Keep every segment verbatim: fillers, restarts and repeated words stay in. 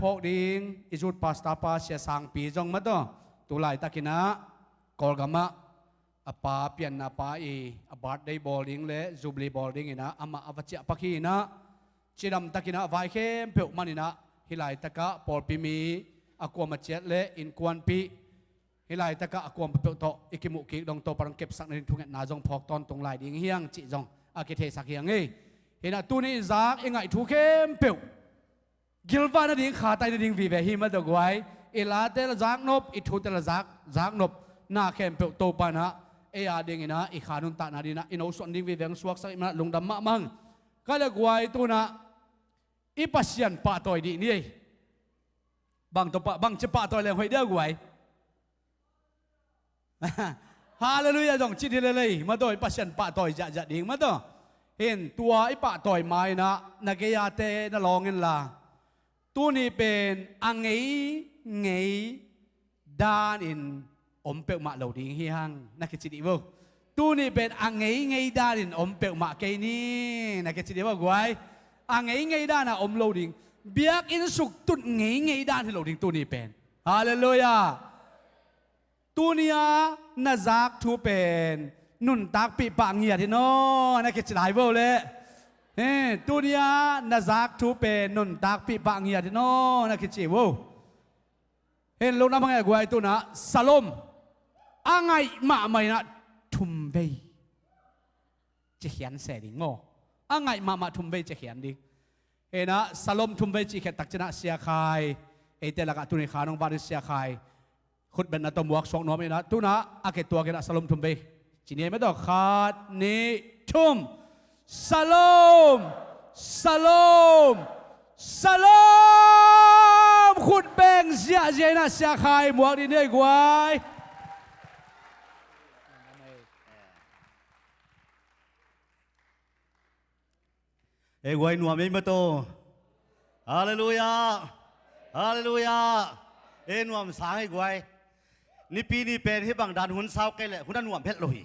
phawk ding i zut pastor pa Sia Sangpi zong mataw, tu laitakinah Kawlgamah a pa pianna pa i a birthday bawl ding le Jubilee bawl dinginah amah a va ciah pak hi inah, cidamtakinah vai khempeuh maninah hih laitakah pawlpi mi a kuam a ciat le innkuanpih hih laitakah a kuam peuhpeuh tawh i kimuh kik dong Topa dong kepsak nading thungetna zong phawk tawntung lai ding hiang cih zong a kitheisak hiang ei. Hinah tuni i zak i ngaih thu khempeuh gilvah nading khatai nading vive hi mataw guai. I late la zaknop, i thute la zak zaknop, na khempeuh Topa inah ei a dinginah i kha nuntakna dinah i nosuan ding vive hong suaksak i manah lungdam mahmang. Ka le guai tunah i Pasian pahtawi dih ni ei. Bang tawh pah, bangci pahtawi leng hoih dia guai. Halleluiah zong ci dih lelei mataw, i Pasian pahtawi ziahziah ding mataw. Hin tua i pahtawi mainah na gei-ate na lawng inla, tuni pen a ngeingei danin om peuhmah lo ding hi hang na kici dih vo. Tuni pen a ngeingei danin om peuhmah kei ni na kici dih vo guai. A ngeingei dana om lo ding. Biakinn suktut ngeingei dan hi lo ding tuni pen. Halleluiah. Tunia na zak thu pen nuntakpih pah ngiat hi naw na kici lai vo le. He, tunia na zak thu pen nuntakpih pah ngiat hi naw na kici vo. Hin lungdam hang e guai tunah Salom a ngaih mahmah inah thumvei ci khian se ding maw. A ngaih mahmah thumvei ci khian ding. Hinah Salom thumvei ci khiat takcinah Sia Khai, eite lakah tuni kha nong vak ding Sia Khai khutbetna tawh muak suak nuam inah tunah a ketuak inah Salom thumvei ci ni ei mataw. Khat, nih, thum. Salom, Salom, Salom. Khut beng ziahziah inah Sia Khai muak dih ni ei guai. Ei guai nuam ei mataw. Halleluiah. Halleluiah. Ei nuam sang ei guai. Nipi ni pen hih bang dan hun sau kei leh hun a nuam het lo hi.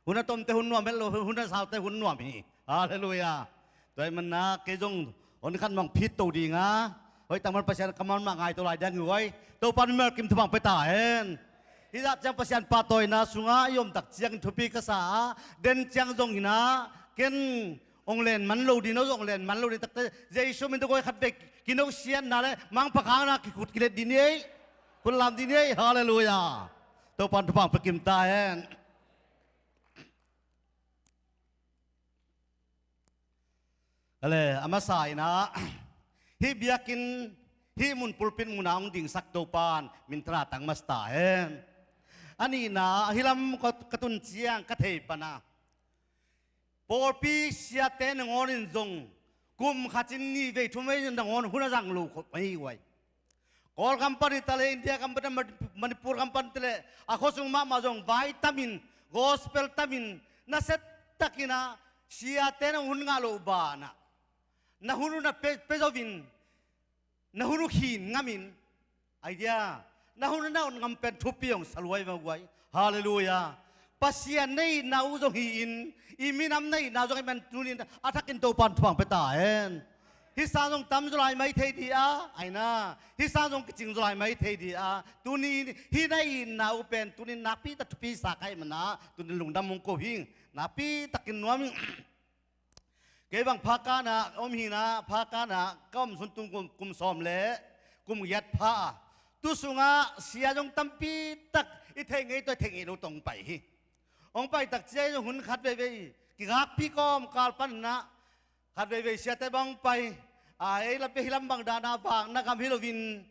Hun a tomte hun nuam het lo, hun a saute hun nuam hi. Halleluiah. Tua ahih manah kei zong hon khat mah hong phit to dinga, hoih tak man Pasian ka man mah ngai to lai ding hi guai. Topa mimal kim thupha pia ta hen. Hih zah ciang Pasian pahtawina sungah i om tak ciangin thupi ka sa a, den ciang zong hinah ken hong len man lo ding, no zong hong len man lo ding takte Jesu min tawh guai khat vei kino siatna le mangpha khakna kikhut kilet dih ni ei. Khut lam dih ni ei. Halleluiah. Topan thupha pia kim ta hen. Kale, a masa inah hih biakinn, hih mun pulpit munah hong dingsak Topan minthanna tang masa ta hen. A nihna, hih lam ka, ka tun ciang ka thei pana pawlpi siate nangawnin zong kum khatin nih vei thum vei nangawn hun a zang lo khop ahi guai. Kawlgam pan hi ta leh, India gam pan, Manipur gam pan hi ta leh, a khuasung mahmah zong vai tamin, gospel tamin, nasia takinah siate na hun ngah loh banah na hun uh na pia, pia zo in, na hun uh khin ngamin, idea, na hun uh na ot ngam pen thupi hong sa luai vang guai. Halleluiah. Pasian na itna uh zong hi-in, i minam na itna uh zong hi man tunin a thakin Topan thupha pia ta hen. Hih sang zong tam zaw lai mai thei dih a, aina. Hih sang zong kicing zaw lai mai thei dih a. Tuni hih na itna uh pen tunin nakpi tak thupi sa ka hih manah tunin lungdam hong ko hing. Nakpi takin nuam hing. Kei bang Phakana om hinah, Phakana ka om sun tung kum, kum sawm le kum giat pha a, tu sungah sia zong tampi tak i theih ngei tawh i theih ngei lo tawh hong pai hi. Hong pai tak ciang zong hun khat veivei kigakpi kawmkal paninah khat veivei siate bang hong pai. A, ei lam pia hih lam bang dana vakna gam hi loin,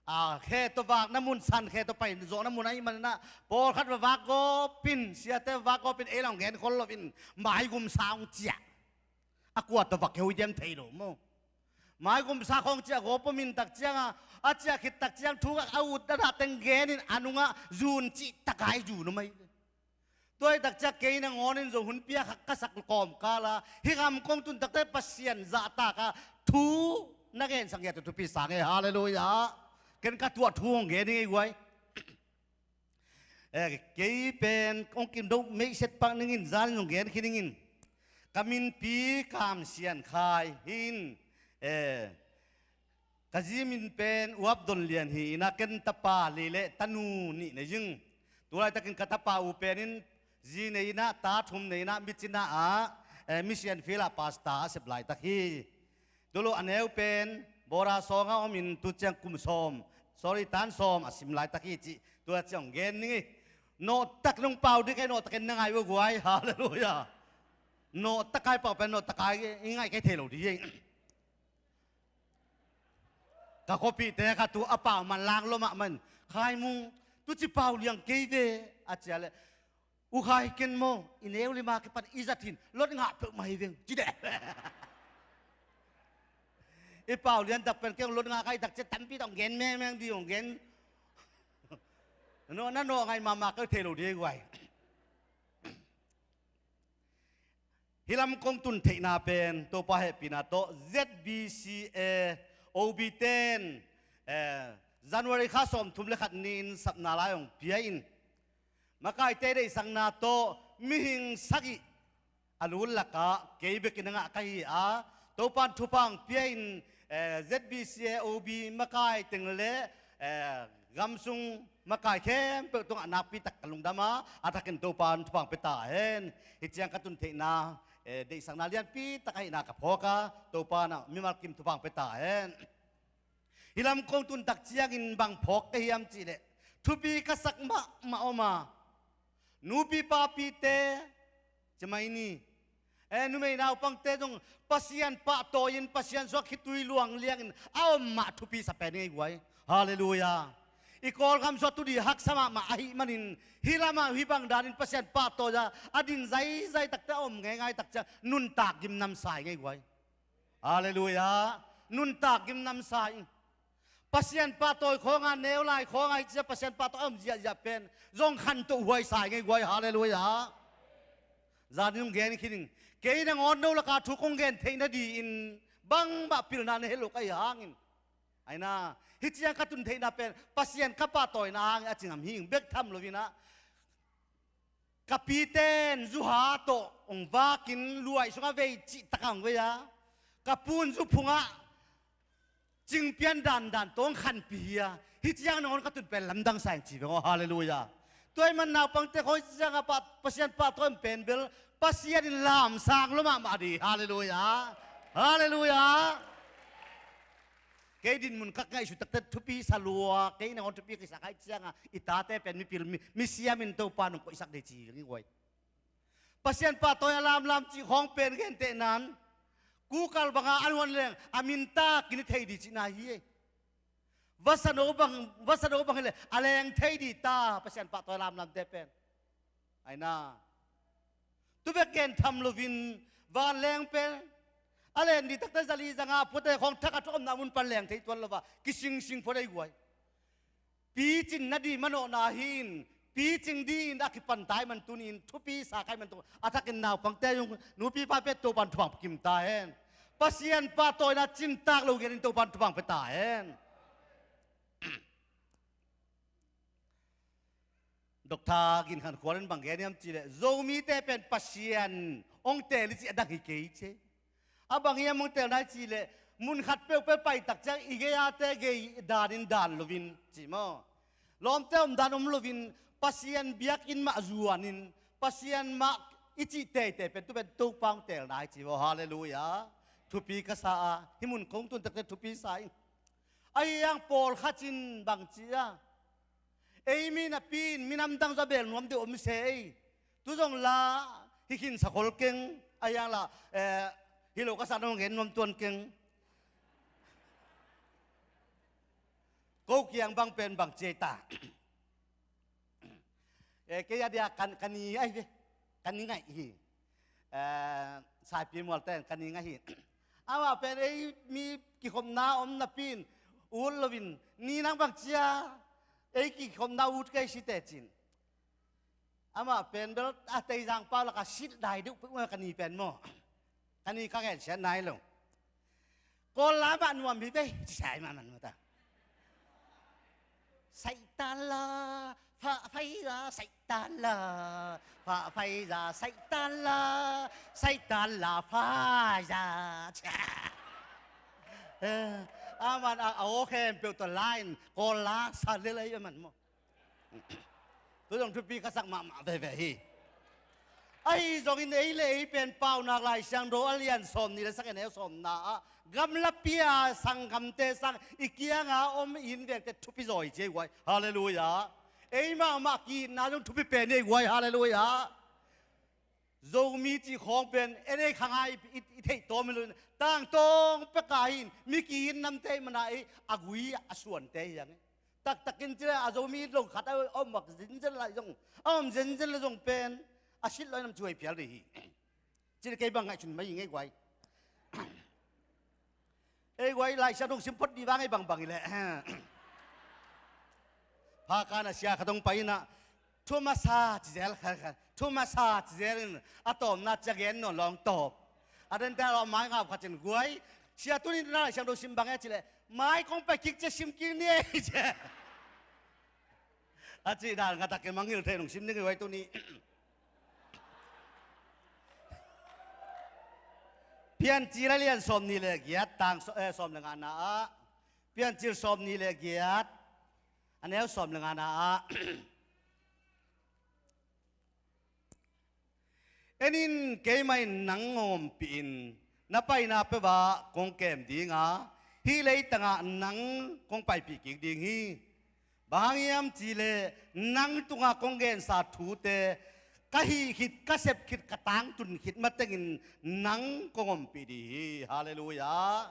a, khe tawh vakna mun, san khe tawh pai zawhna mun ahih maninah pawlkhat va vak gawpin, siate va vak gawpin, ei lam gen khol loin maigumsa hong ciah. A kua tawh vak khe hui diam thei lo maw. Maigumsa khawng ciah gawp om in tak cianga, a ciah khit tak ciang thu a ut a dah teng genin a nungah zun cih taka i zun om ahi. Tua hi tak ciang kei nangawnin zong hun pia ka sak kawmkala hih gam kong tun takte Pasian zahtaka thu na gensak ngiat uh thupi sa ngei. Halleluiah. Ken ka tuah thu hong gen hi ngei guai. Eh, kei pen hong kim do meihset pak ningin zanin zong gen khin ningin. Ka minpi Kam Sian Khai hi in, eh, Ka zi min pen U Ap Don Lian hi in ah, ken tapa li le tanu nih nei ing. Tu laitakin ka tapa u pen in zi nei in ah, ta thum nei in ah, Myitkyina ah, eh, mission field ah pastor a sep laitak hi. Tu lo a neu pen Bora sawng ah om in tu ciang kum sawm, sorry, tan sawm a sim laitak hi cih tu a ciang gen ning hi. Nawhtak nong pau ding kei, nawhtak in na ngai uh guai. Halleluiah. Nawhtak kai pau pen nawhtak kai i ngaih kei thei lo ding hi. Ka khuapihte khat tu a pau manlang lua mahmah in, Khai Mung, tu ci pau liang kei ve, a ci a leh, U Khai, ken maw, i neu lim a kipan i zat hi in, lot ngah peuhmah hi veng, ci deh. I pau lian tak pen kei hong lot ngah ka hih tak ciang tampi tawh hong gen mengmeng ding, hong gen. Nawh, na nawh ngaih mahmah kei thei lo ding hi guai. Hih lam kong tun theihna pen Topa hehpihna tawh Z B C A O B ten, eh, January kha sawmthum le khat ni-in sapna lai hong pia in, makaite deihsakna tawh mihing sagih a lul lakah kei bekin a ngah ka hi a, Topa'n thupha hong pia in, eh, Z B C A O B makai teng le, eh, gamsung makai khempeuh tungah nakpi tak ka lungdam a, a thakin Topa'n thupha hong pia ta hen. Hih ciang ka tun theihna, eh, deihsakna lianpi tak ahihna ka phawk a, Topa'n ah mimal kim thupha hong pia ta hen. Hih lam kong tun tak ciangin bang phawk ka hiam cih leh, thupi ka sak mahmah om a, nupi papite, ci mai ni. Eh, numei naupangte zong Pasian pahtawi-in, Pasian suak khitui luang liangin a om mah thupi sa pen hi guai. Halleluiah. I Kawlgam sung tu ding haksa mahmah ahih manin, hih lamah hih bang danin Pasian pahtawi a, a din zaizai takte a om ngeingai tak ciang nuntak gimnam sa hi guai. Halleluiah. Nuntak gimnam sa hi. Pasian pahtawi khawng a, neu lai khawng a, hih ciang Pasian pahtawi a om ziahziah pen zong khantoh huai sa hi guai. Halleluiah. Zan in hong gen khin ing. Kei nangawn no lakah thu kong gen theih nadingin bangmah pilna na hi lo ka hih hangin, ai na, hih ciang ka tun theihna pen Pasian ka pahtawina hangin a ci ngam hi ing bek tham loin ah, ka pite'n zuha tawh hong vakin luai sungah vei cih takah hong vei a, ka pu'n zu phungah cingpian dandan tawh hong khanpih hi a, hih ciang nangawn ka tun pen lamdang sa ing ci veng aw. Halleluiah. Tua ahih man naupangte khawng hih ciangah Pa-, Pasian pahtawi om pen bel Pasian in lamsang lua mahmah ding. Halleluiah. Halleluiah. Kei dinmun ka ngaihsut takte thupi sa lua, kei nangawn thupi kisa ka hih ciangah i tate pen mipil mi, misiam in Topa'n hong koihsak ding ci veng hi guai. Pasian pahtawi a lamlam cih khawng pen gentehna in kukal bangah a nuan leng a mintakin i thei ding cihna hi. Vasano bang, vasano bang hi leh a leng thei ding ta, Pasian pahtawi a lamlamte pen. Ai na. Tu bek gen tham loin vanleng pen a len ding takte zali zanga puate khawng thak a thu omna mun pan leng thei tuan lo a, kisingsing phot hi guai. Picin nading manawhna hi in, picing dingin a kipan ta ahih man tuni-in thupi sa ka hih man tuni-in a thakin naupangte zong nupi papite Topa'n thupha hong pia kim ta hen. Pasian pahtawina cintak lo genin Topa'n thupha hong pia ta hen. Doctor Gin Khan Khual in bang gen hiam cih leh, Zomite pen Pasian hong teel i cih a dang hi kei ci. A bang hiam hong teelna i cih leh, mun khat peuhpeuh pai tak ciang i gei-ate gei danin dan loin ci maw. Lawmte omdan om loin Pasian biakinn mah zuanin Pasian mah i cih teitei pen tu pen Topa hong teelna hi ci maw. Halleluiah. Thupi ka sa a, hih mun kong tun takte thupi sa ing. Ahi hang pawlkhat in bang ci a, ei mi napi in minam dang zong a beel nuam deuh om se ei. Tu zong la hi khin sa khol keng, ahi hang la, eh, hi lo ka sa nong gen nuam tuan keng. Ko kiang bang pen bang ci ei ta. Eh, kei a dia kan, ka ni ahi ve. Ka ni ngaih hi. Eh, Saipi Mual ten ka ni ngaih hi. Amah pen ei mi kikhopna om napi in ut loin, ni nang bang ci a, ei kikhopna ut kei si teh ci-in. Amah pen bel a Teizang pau lakah silh dai deuh peuhmah ka ni pen maw. Ka ni ka gensiat nai lo. Kawl lam ah nuam hi ve, ci sai mahmah ta. Saih tan la, fa fai za, saih tan la, fa fai za, saih tan la, saih tan la, fa za. Eh, Aman a, a aw khempeuh tawh la in, Kawl la sa lel ahi a man maw. Tu zong thupi ka sak mahmah veve hi. Ahi zongin ei le ei pen Paunak Lai Siangtho a lian sawm nih le sagih, a neu sawmna ah gamlapi a sanggamte sang i kianga om i innvengte thupi zaw hi ci ei guai. Halleluiah. Ei mahmah ki-itna zong thupi pen hi ei guai. Halleluiah. Zomi cih khawng pen en ei kha ngai i, i theih tawm hi lo in, tangtawng pek a hin mi ki-it namte i mana ei a gui a suante hi hang e. Taktakin ci le a Zomi lo khat a om mak zenzen lai zong, a om zenzen lai zong pen a sit lo in nam cuai phial rih hi. Ci le kei bang ngaihsun mai hi ngei guai. Ei guai, Lai Siangtho sim phot dih vang ei bangbang hi leh. Pha kan a sia khat hong pai in ah, thu masa ci zel khat khat, thu masa ci zel in a tawpna ci a gen nawn lawng tawp. A den te a lawm mai ngap khat cin guai, sia tuni na Lai Siangtho sim bang e ci leh, mai kong pai kik ci a sim kik ni ei ci. A cih dan ngatak kei mangngilh thei nong sim ding hi guai tuni. Piancil a lian sawm nih le giat tang saw-, eh, sawm le ngana ah. Piancil sawm nih le giat a neu sawm le ngana ah. En in, keimah in nang hong ompih in, na paina peuhah kong kem ding a, hih leitangah nang kong paipih kik ding hi. Bang hang hiam cih leh nang tungah kong gensa thute ka hih khit, ka sep khit, ka tangtun khit matengin nang kong ompih ding hi. Halleluiah.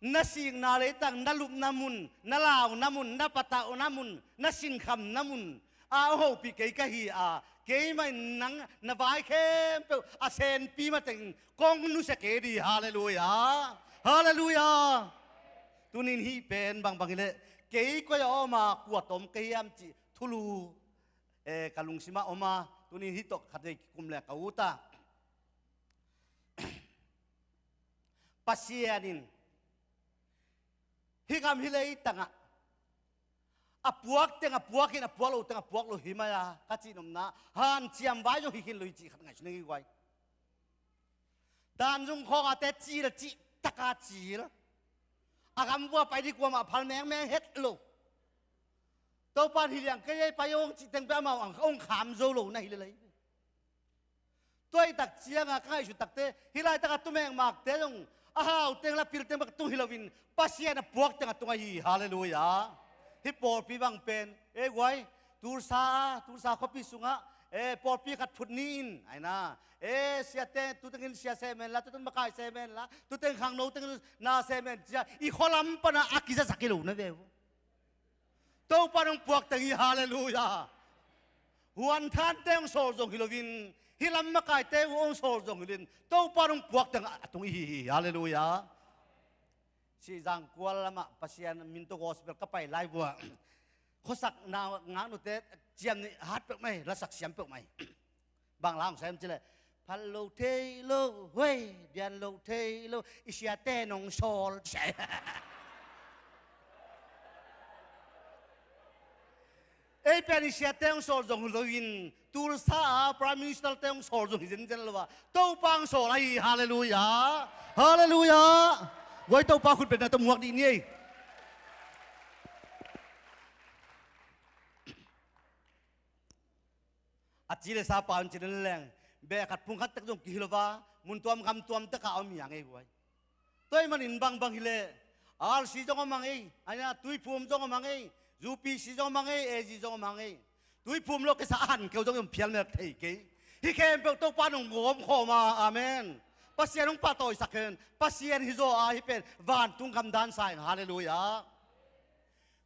Na sikna leitang, na lupna mun, na launa mun, na patauhna mun, na sinkhamna mun a hong hopih kei ka hi a, keimah in nang na vai khempeuh a senpi mateng kong nusia kei ding hi. Halleluiah. Halleluiah. Tunin hih pen bangbang hi leh, kei koi a om a, kua tom ka hiam cih thulu, eh, ka lungsim ah om a, tunin hih tawh khat vei kikum leng ka ut a. Pasian in hih gam hih leitangah a puak teng a puak in, a puak lo teng a puak lo hi mai a, ka cih nopna hanciam vai zong hi khin lo hi cih khat ngaihsun ing ei guai. Tanzung khawngah te cil, cih taka cil. A gam vua pai dih kuamah phal mengmeng het lo. Topa in hi liang kei ei pai ong cih teng peuh amau ang ong kham zo lo na hi lel hi. Tua ahih tak ciangah ka ngaihsut takte, hih laitakah tumeng makte zong a hau teng la pil teng bek tung hi loin Pasian a puak teng a tung ahi hi. Halleluiah. Hih pawlpi bang pen, eh guai, Tulsa, Tulsa khuapi sungah, eh, pawlpi khat phut ni in, ai na, eh, siate, tu tengin sia semen la, tu teng makai semen la, tu teng khangno tengin na semen cia, i khualam pana a kizasak hi lo na ve uh. Topa in hong puak teng hi. Halleluiah. Huan thante hong sawl zong hi loin, hih lam makaite uh hong sawl zong hi loin, Topa in hong puak teng a tung i hi hi. Halleluiah. Sihzang kual lamah Pasian min tawh gospel ka pai lai vua, khuasak na ngaknute ciam nih hat peuh mai, lasak siam peuh mai. Bang la hong sa hiam cih leh, phal lo thei lo, huai, dian lo thei lo, i siate nong sawl, ci. Ei pen i siate hong sawl zong hi loin, Tulsa a Prime Minister te hong sawl zong hi zenzen lo a, Topa hong sawl ahi hi. Halleluiah. Halleluiah. Guai, Topa khut bengna tawh muak dih ni ei. A ci le sa pau in ci leng, beh khat phung khat tek zong kihi lo a, mun tuam gam tuam tek a om hi hang ei guai. Tua ahih manin bangbang hi leh, R C zong om hang ei, a nia Tuiphum zong om hang ei, U P C zong om hang ei, A G zong om hang ei. Tuiphum lo kisa a han keu zong om phial mel thei kei. Hih khempeuh Topa in hong gawm khawm a, amen. Pasian hong pahtawisak hen, Pasian hi zaw a, hih pen vantung gam dan sa ing. Halleluiah.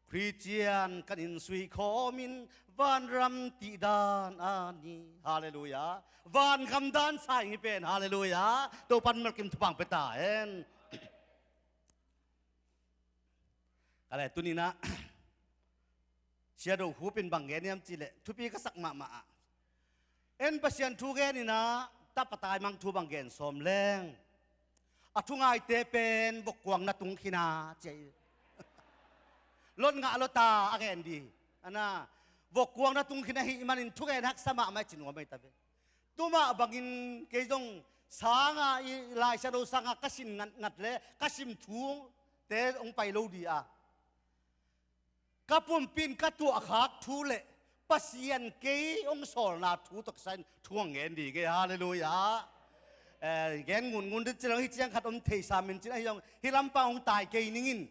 Khristian kan in suih khawm in vanram tih dan a ni. Halleluiah. Van gam dan sa ing hi pen. Halleluiah. Topa in malkim thupha pia ta hen. Ka le tuni-in ah Sia Do Khup in bang gen hiam cih leh thupi ka sak mahmah ah, en Pasian thu gen in ah tapa taimang thu bang gen sawm leng, a thu ngaite pen vokkuang na tung khin a ci hi. Lot ngah lo ta a gen dih. A na, vokkuang na tung khin ahih manin thugen haksa mahmah hi ci nuam ahi ta ve. Tua mah bangin kei zong sanga, i Lai Siangtho sanga ka sin ngatngat le ka sim thute hong pai lo dih a, ka pumpi in ka tuahkhak thu le Pasian kei hong sawlna thu tawh kisai in thu hong gen dih kei. Halleluiah. Eh, gen ngunngun dih ci lo hi ciang khat om theihsa min cin ahi zong hi lampang hong tai kei ningin,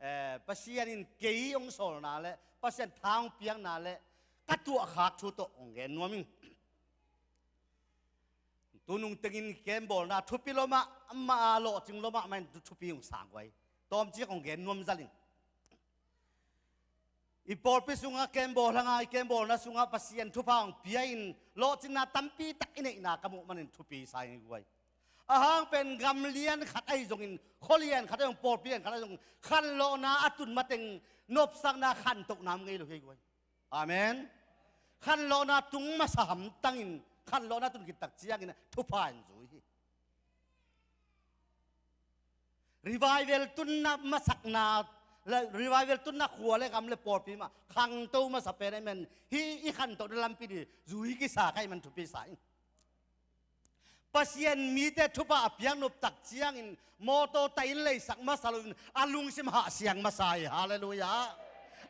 eh, Pasian in kei hong sawlna le Pasian tha hong piakna le ka tuahkhak thu tawh hong gen nuam ing. Tunung tengin kembawlna thupi lomah, amah a lawhcing lomah mahin thupi hong sang guai. Tawmcik hong gen nuam zaling. I pawlpi sungah kembawl hanga, i kembawlna sungah Pasian thupha hong pia in lawhcinna tampi tak i neihna ka muh manin thupi sa ing guai. A hang pen gam lian khat ahi zongin, khua lian khat ahi zong, pawlpi lian khat ahi zong, khanlawhna a tun mateng nopsakna khantohna om ngei lo hi guai. Amen. Khanlawhna tung masa hamtangin, khanlawhna tun khit tak ciangin thupha in zui hi. Revival tunna masakna, le revival tunna khua le gam le pawlpi mah khangto masa pen amen. Hih i khantohna lampi dih zui kisa ka hih man thupi sa ing. Pasian mite thupha a piak nop tak ciangin mawtaw tai in leisak masa loin a lungsim hahsiang masa hi. Halleluiah.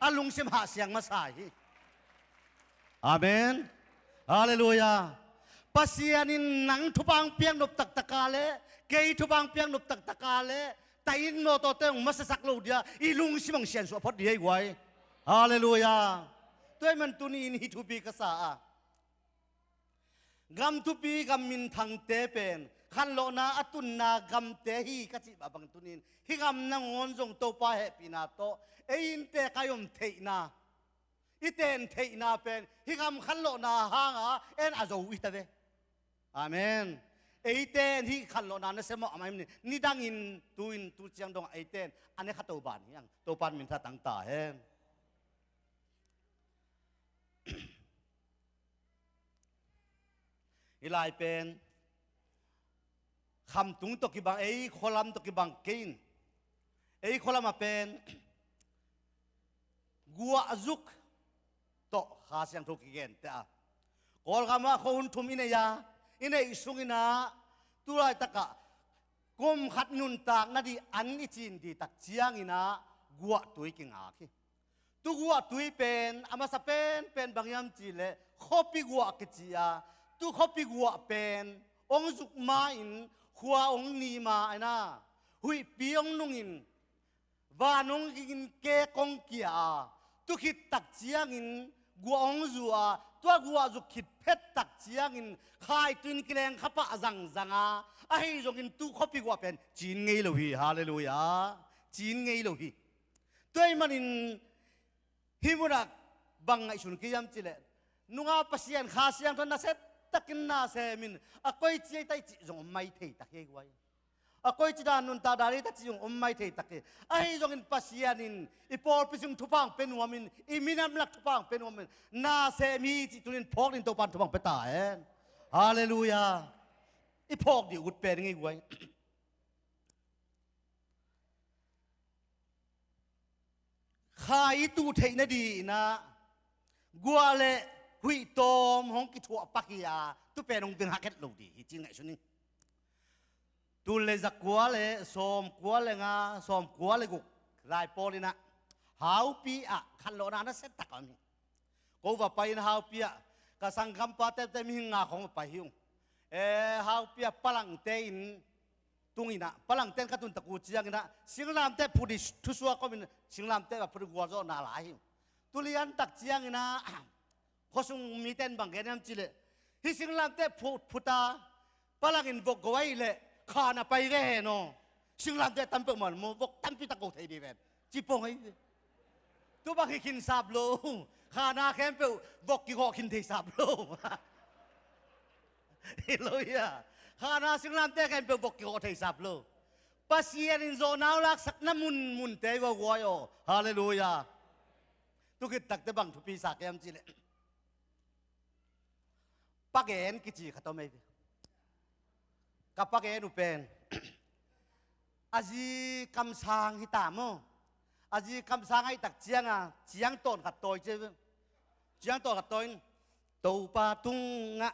A lungsim hahsiang masa hi. Amen. Halleluiah. Pasian in nang thupha hong piak nop taktaka le kei thupha hong piak nop taktaka le tai in mawtawte hong masasak lo dia i lungsim hong siansuah phot dih hi guai. Halleluiah. Tua ahih man tuni in hih thupi ka sa a, gam thupi, gam minthangte pen khanlawhna a tunna gamte hi ka cih mah bang tuni in hih gam nangawn zong Topa hehpihna tawh ei in tekai om theihna, i ten theihna pen hih gam khanlawhna hanga en a zo i ta ve. Amen. Eite in hih khanlawhna na sem mawh a mai ni, nidangin tu-in tu ciang dongah eite in a ne kha to ban hi ang. Topa in mintha tang ta hen. Hih lai pen khamtung tawh kibang, ei khualam tawh kibang kei in, ei khualam ah pen guahzuk tawh Kha Siangtho kigente a, Kawlgam ah khua hun thum i nei a, i neih sungin ah tu laitakah kum khat nuntak nading an i cin dih tak ciangin ah guahtui kingak hi. Tu guahtui pen a masa penpen bang hiam cihleh khuapi guah kici a, tu khuapi guah pen hong zuk ma-in khua hong ni ma-in ah huihpi hong nungin van hong gingin kek hong kia a, tu khit tak ciangin guah hong zu a, tua guah zuk khit phet tak ciangin khaitui in kileng kha pah zangzang a, ahi zongin tu khuapi guah pen cin ngei lo hi. Halleluiah. Cin ngei lo hi. Tua ahih manin hih munah bang ngaihsun kei hiam cihleh nungak Pasian Kha Siangtho nasia takin na semin a koici ei ta i cih zong om mai thei tak hi guai. A koici dan nuntak dan ei ta cih zong om mai thei tak hi. Ahi zongin Pasian in i pawlpi sung thupha hong pia nuamin, i minam lak thupha hong pia nuamin, na sem hi cih tuni in phawk dingin Topa in thupha hong pia ta hen. Halleluiah. I phawk ding ut pen ngei guai. Kha i tuh theih nadingin ah guah le huih tawm hong kithuah pak hi a, tu pen hong ding hak het lo ding hi ci ngaihsun ing. Tul le zakua le sawmkua le nga, sawmkua le guk lai pawl in ah Haupi ah khanlawhna nasia tak a om hi. Ko va pai in Haupi ah ka sanggampa tepte mihing nga khawng va pai hi ung. Eh, Haupi ah palangte in tung in ah, palangte in ka tun tak uh ciangin ah singlamteh phut ding thusuak om in singlamteh va phut ding gualzawhna lai hi ung. Tu lian tak ciangin ah khuasung mite in bang gen hiam cihleh, hih singlamteh phut, phut a, palangin vok go ahih leh khan a pai ve hen aw. Singlamteh tam peuhmah maw, vok tampi tak go thei ding ven, ci pong ahi ve. Tu bang hi khin sap lo. Khan a khempeuh vok kigawh khin thei sap lo. Hi lo hi a. Khan a singlamteh khempeuh vok kigawh thei sap lo. Pasian in zawhnau laksakna munmunte hi vua guai aw. Halleluiah. Tu khit takteh bang thupi sa kei hiam cihleh, pagen kici khat om ei ve. Ka pagen uh pen a zi kamsang hi ta maw. A zi kamsang ahih tak cianga ciangtawn khat tawi ci ei ve. Ciangtawn khat tawi in Topa tungah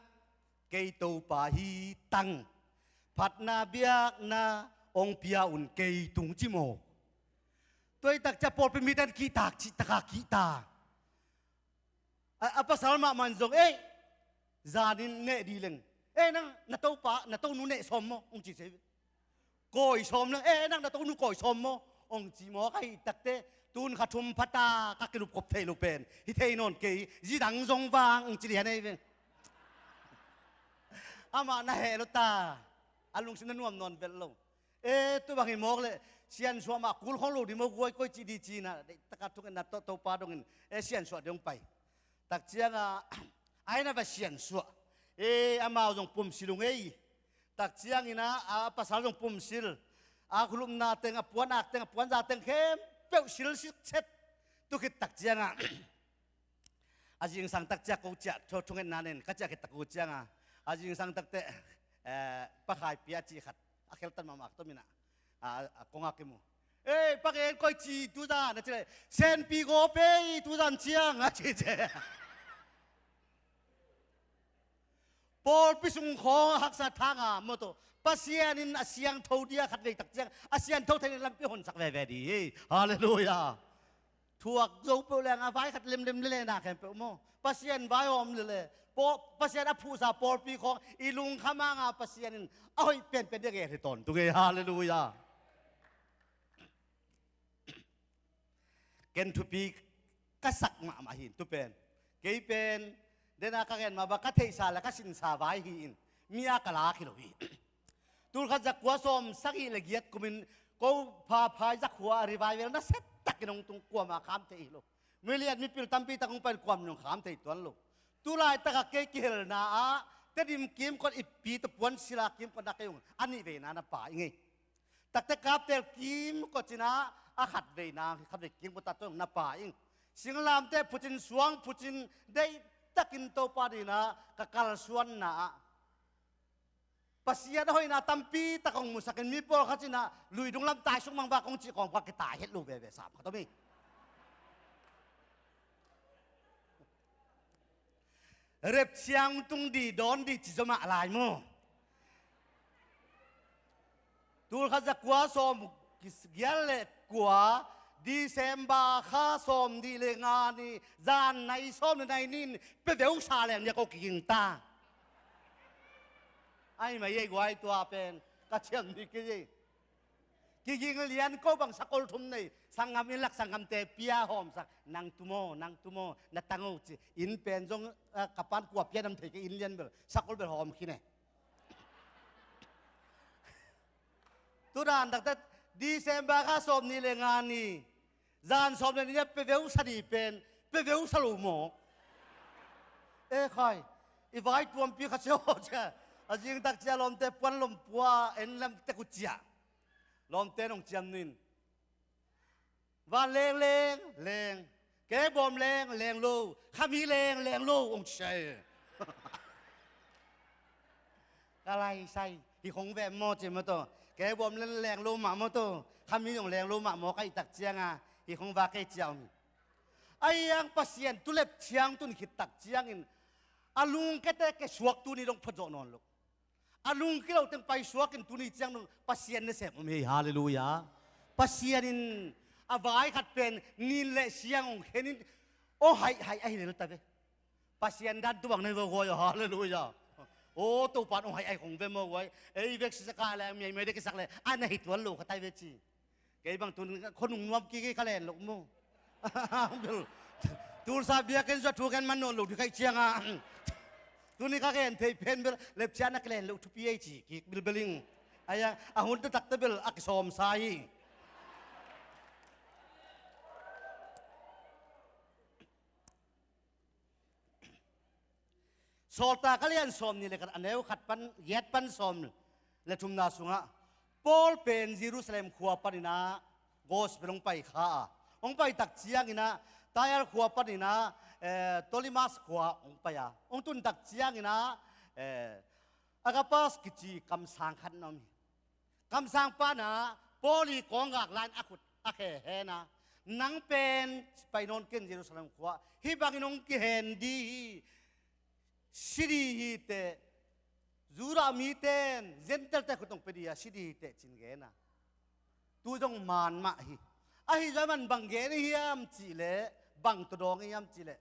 Kei Topa hi tang, phatna biakna hong pia un kei tung ci maw. Tua hi tak ciang pawlpi mite in kihtak cih taka kihta. A, a pasal mahmah in zong, "Ei, zanin neh dih leng. Ei, nang na topa, na tonu neh sawm maw?" hong ci se. Kawi sawm leng, "Ei, nang na tonu kawi sawm maw?" hong ci maw, ka hih takte, tun kha thum phata ka kilup khop thei lo pen hi thei nawn kei, zi dang zong vang hong ci lian ei ve. Amah na heh lo ta, a lungsim na nuam nawn vet lo. E, tu bang hi mawk leh, siansuah mah kul khong lo dih maw guai, koi ci dih ci na, deih taka thungetna to, Topa dongin, e, siansuah dih hong pai. Tak cianga, ai na va siansuah. E, amau zong pumsil ung ei. Tak ciangina, a pasal zong pumsil. A khulupna teng, a puan ak teng, a puanza teng khempeuh sil sikset. Tu khit tak cianga, a zingsang tak ciang ko ciah, thu, thungetna nen, ka ciah khit tak ko cianga, a zingsang takte, eh, pakhai pia ci khat, a kheltan mahmah tominah, a, a kongak kimu. "Ei, pagen koi ci tuzan," a ci leh, "Senpi gaw pei tuzan ciang," a ci ce. Pawlpi sung khawng a haksa thanga maw tawh, Pasian in a siangtho dia khat vei tak ciang, a siangtho thei in lampi honsak veve dih hi. Halleluiah. Thuak zo peuh leng a vai khat lemlem lele na khempeuh maw, Pasian vai a om lele, paw-, Pasian a phuhsa pawlpi khawng i lungkham hanga Pasian in a hoih penpen dia gel hi tawntung ei. Halleluiah. Ken thupi ka sak mahmah hi in tu pen. Kei pen, dena ka gen mah bang ka theihsa le ka sinsa vai hi in, mi a ka lak hi lo hi. Tulkhat zakua sawm sagih le giat kumin ko phaphai zakhua a revival nasia takin hong tung, kuamah kham thei hi lo. Milian mipil tampi tak hong pai in kuamin hong kham thei tuan lo. Tulaitaka kei kihelna ah Tedim kimkot ippi tawh puan sila kimkot na kei hong a nih veina na pai ngei. Takte Kaptel kimkot cinah a khat veina, khat vei kimkot ta tua hong na pai ing. Singlamteh phucin, suang phucin, deihtakin Topa dinah ka kalsuanna ah Pasian a hoihna tampi tak hong musakin, mi pawlkhat cinah luidung lam taisuk mangvak hong cih kawmkal kitai het lo veve sam khat om hi. Rapture tung dih dawn dih ci zaw mah lai maw. Tulkhat zakua sawm giat le kua, December kha sawm nih le nga ni, zan nai sawm le nai ni in peveusa leng nia ko kiging ta. Ai mai ei guai tua pen ka ciam ni kei ei. Kiging lian ko bang sakol thum nei, sanggam inn lak sanggamte pia hawmsak, nang tu maw, nang tu maw, na tang o ci. Inn pen zong, ah, ka pan kua pia nam thei kei, inn lian bel sakol bel hawm khin e. Tudan takte December kha sawm nih le nga ni, zan sawm le nih a peveusa ni pen peveusa lo mawk. E khai, i vai tuampi kha sia aw cia. A zing tak cia lawmte puan lompua en lam tek uh cia. Lawmte nong ciam nin. Van leng leng leng. Kebawm leng leng lo. Khami leng leng lo hong cia hi. Ka lai sai hi khong ve maw ci maw taw. Kebawm leng leng lo mah maw taw. Khami zong leng lo mah maw ka hih tak cianga hi khong va kei cia om hi. A hiang Pasian tulep ciang tun khit tak ciangin a lungkete ke suak tuni dong phot zawh nawn lo. A lungki lo teng paisuakin tuni ciang dong Pasian nasem om hi. Halleluiah. Pasian in a vai khat pen nin le siang hong khenin aw haih haih ahi lel ta ve. Pasian dan tubang nei vo guai aw. Halleluiah. Aw Topan aw haih ahi khong ve maw guai. Ei vek sisaka le miaimai de kisak le a na hi tuan lo kha tai ve ci. Kei bang tun khonung nuam kiki ka len lo mu. Bel, tulsa biakinn zua thu ken man nawn lo dih kaih cianga. Tuni ka gen thei pen bel lepcia na ka len lo thupi ei ci kik bilbeling. Aya a hun taktakte bel a kisawmsa hi. Sawltak a lian sawm nih le khat a neu khat pan giat pan sawm le thumna sungah Paul pen Jerusalem khua paninah gospel hong pai kha a, hong pai tak cianginah Tyre khua paninah, eh, Ptolemais khua hong pai a, hong tun tak cianginah, eh, Agapas kici kamsang khat na om hi. Kamsang panah Paul i kawnggak lai-in a khut a khe hen a, nang pen pai nawn ken Jerusalem khua, hih bangin hong kihen dih hi, si dih hi teh, Judah mite in Gentile te khut hong pia ding a, si ding hi teh ci-in gen a. Tu zong man mah hi. Ahi zong aman bang gen hiam cih leh, bang tawh dawng hiam cih leh,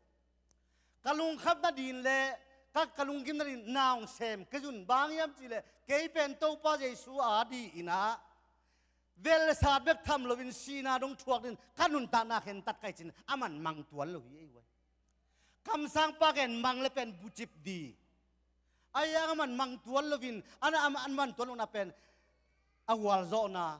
ka lungkhamna ding leh ka, ka lunggimna ding na hong sem kei un, bang hiam cih leh kei pen Topa Jesu a ding in ah vel le sat bek tham loin sihna dong thuak ding ka nuntakna khentat ka hi ci-in aman mang tuan lo hi ei guai. Kamsangpa gen mang le pen bucip ding. Ahi hang aman mang tuan loin, a na, a man tuan lohna pen a gualzawhna,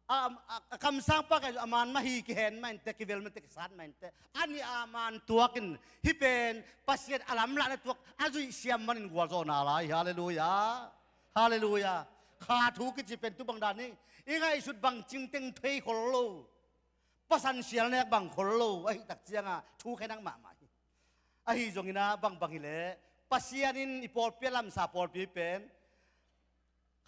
a, a, a kamsangpa gen a man mah hi kihen mah inteh, kivel mah inteh, kisat mah inteh, a nih a man tuak in, hih pen Pasian a lamlahna tuak a zuih siam manin gualzawhna lai. Halleluiah. Halleluiah. Kha thu kici pen tu bang dan hi. I ngaihsut bang cingteng thei khol lo, pasan sial nek bang khol lo ahih tak ciangah thu khe nak mahmah hi. Ahi zongin ah bangbang hi leh, Pasian in i pawlpi a lamsa pawlpi pen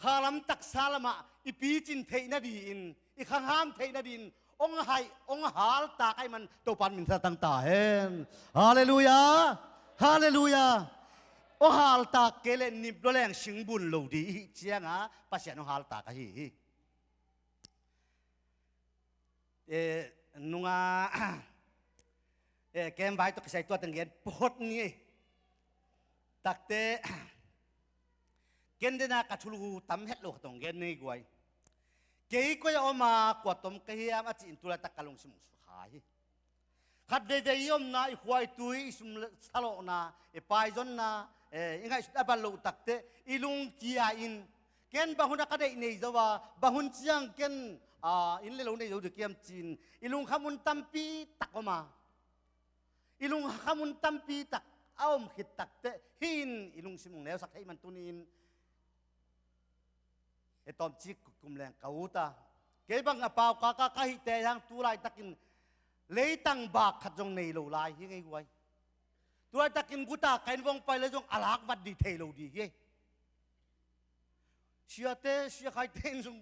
kha lam taksa lamah i picin theih nadingin, i khangham theih nadingin hong haih, hong haltak ahih man Topa in minthanna tang ta hen. Halleluiah. Halleluiah. Hong haltak kei leh nip lua leng singbun lo ding i hih ciangah Pasian hong haltak ahi hi. Eh, nunga, eh, kem vai tawh kisai tua teng gen phot ni ei. Takte, ken dena ka thulu tam het lo khat hong gen ni guai. Kei koi a om a, kua tom ka hiam a ci-in tu laitak ka lungsim hong sukha hi. Khat veivei i omna, i khuaitui, i sum le salawhna, i paizonna, eh, i ngaihsut a bal loh takte, i lungkia in, ken bang hun a ka deih nei zo a, bang hun ciang ken, ah, inn le lo nei zo ding hiam ci-in, i lungkham hun tampi tak om a, i lungkham hun tampi tak a om khit takte, hih in i lungsim hong neusak thei man tuni-in, e tawmcik kum leng ka ut a, kei bang a pau kaka ka hihte hang tu laitakin leitang bak khat zong nei lo lai hi ngei guai. Tu laitakin guta ka inn vong pai le zong a lak vat ding thei lo ding hi. Siate, sia khaite in zong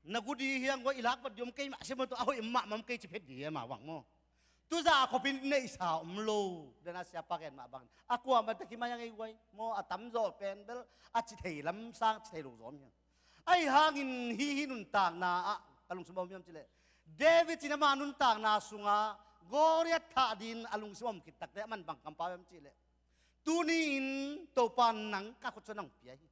na gu ding hiang guai, i lak vat ding om kei mah sia maw, tu a hoih mahmah om kei ci phet ding hi a, mah bang maw. Tuzah a khopin neihsa om lo. Dena siapa gen mah bangin a kuamah tek hi mai a ngei guai maw, a tamzaw pen bel a ci thei lam sang ci thei lo zawm hi. Ahi hangin hih, hih nuntakna ah ka lungsim a om hiam cih leh, David in ama nuntakna sungah Goliath thah dingin a lungsim a om khit takte aman bang kampau hiam cih leh, tuni-in Topa nang ka khut sung nang pia hi.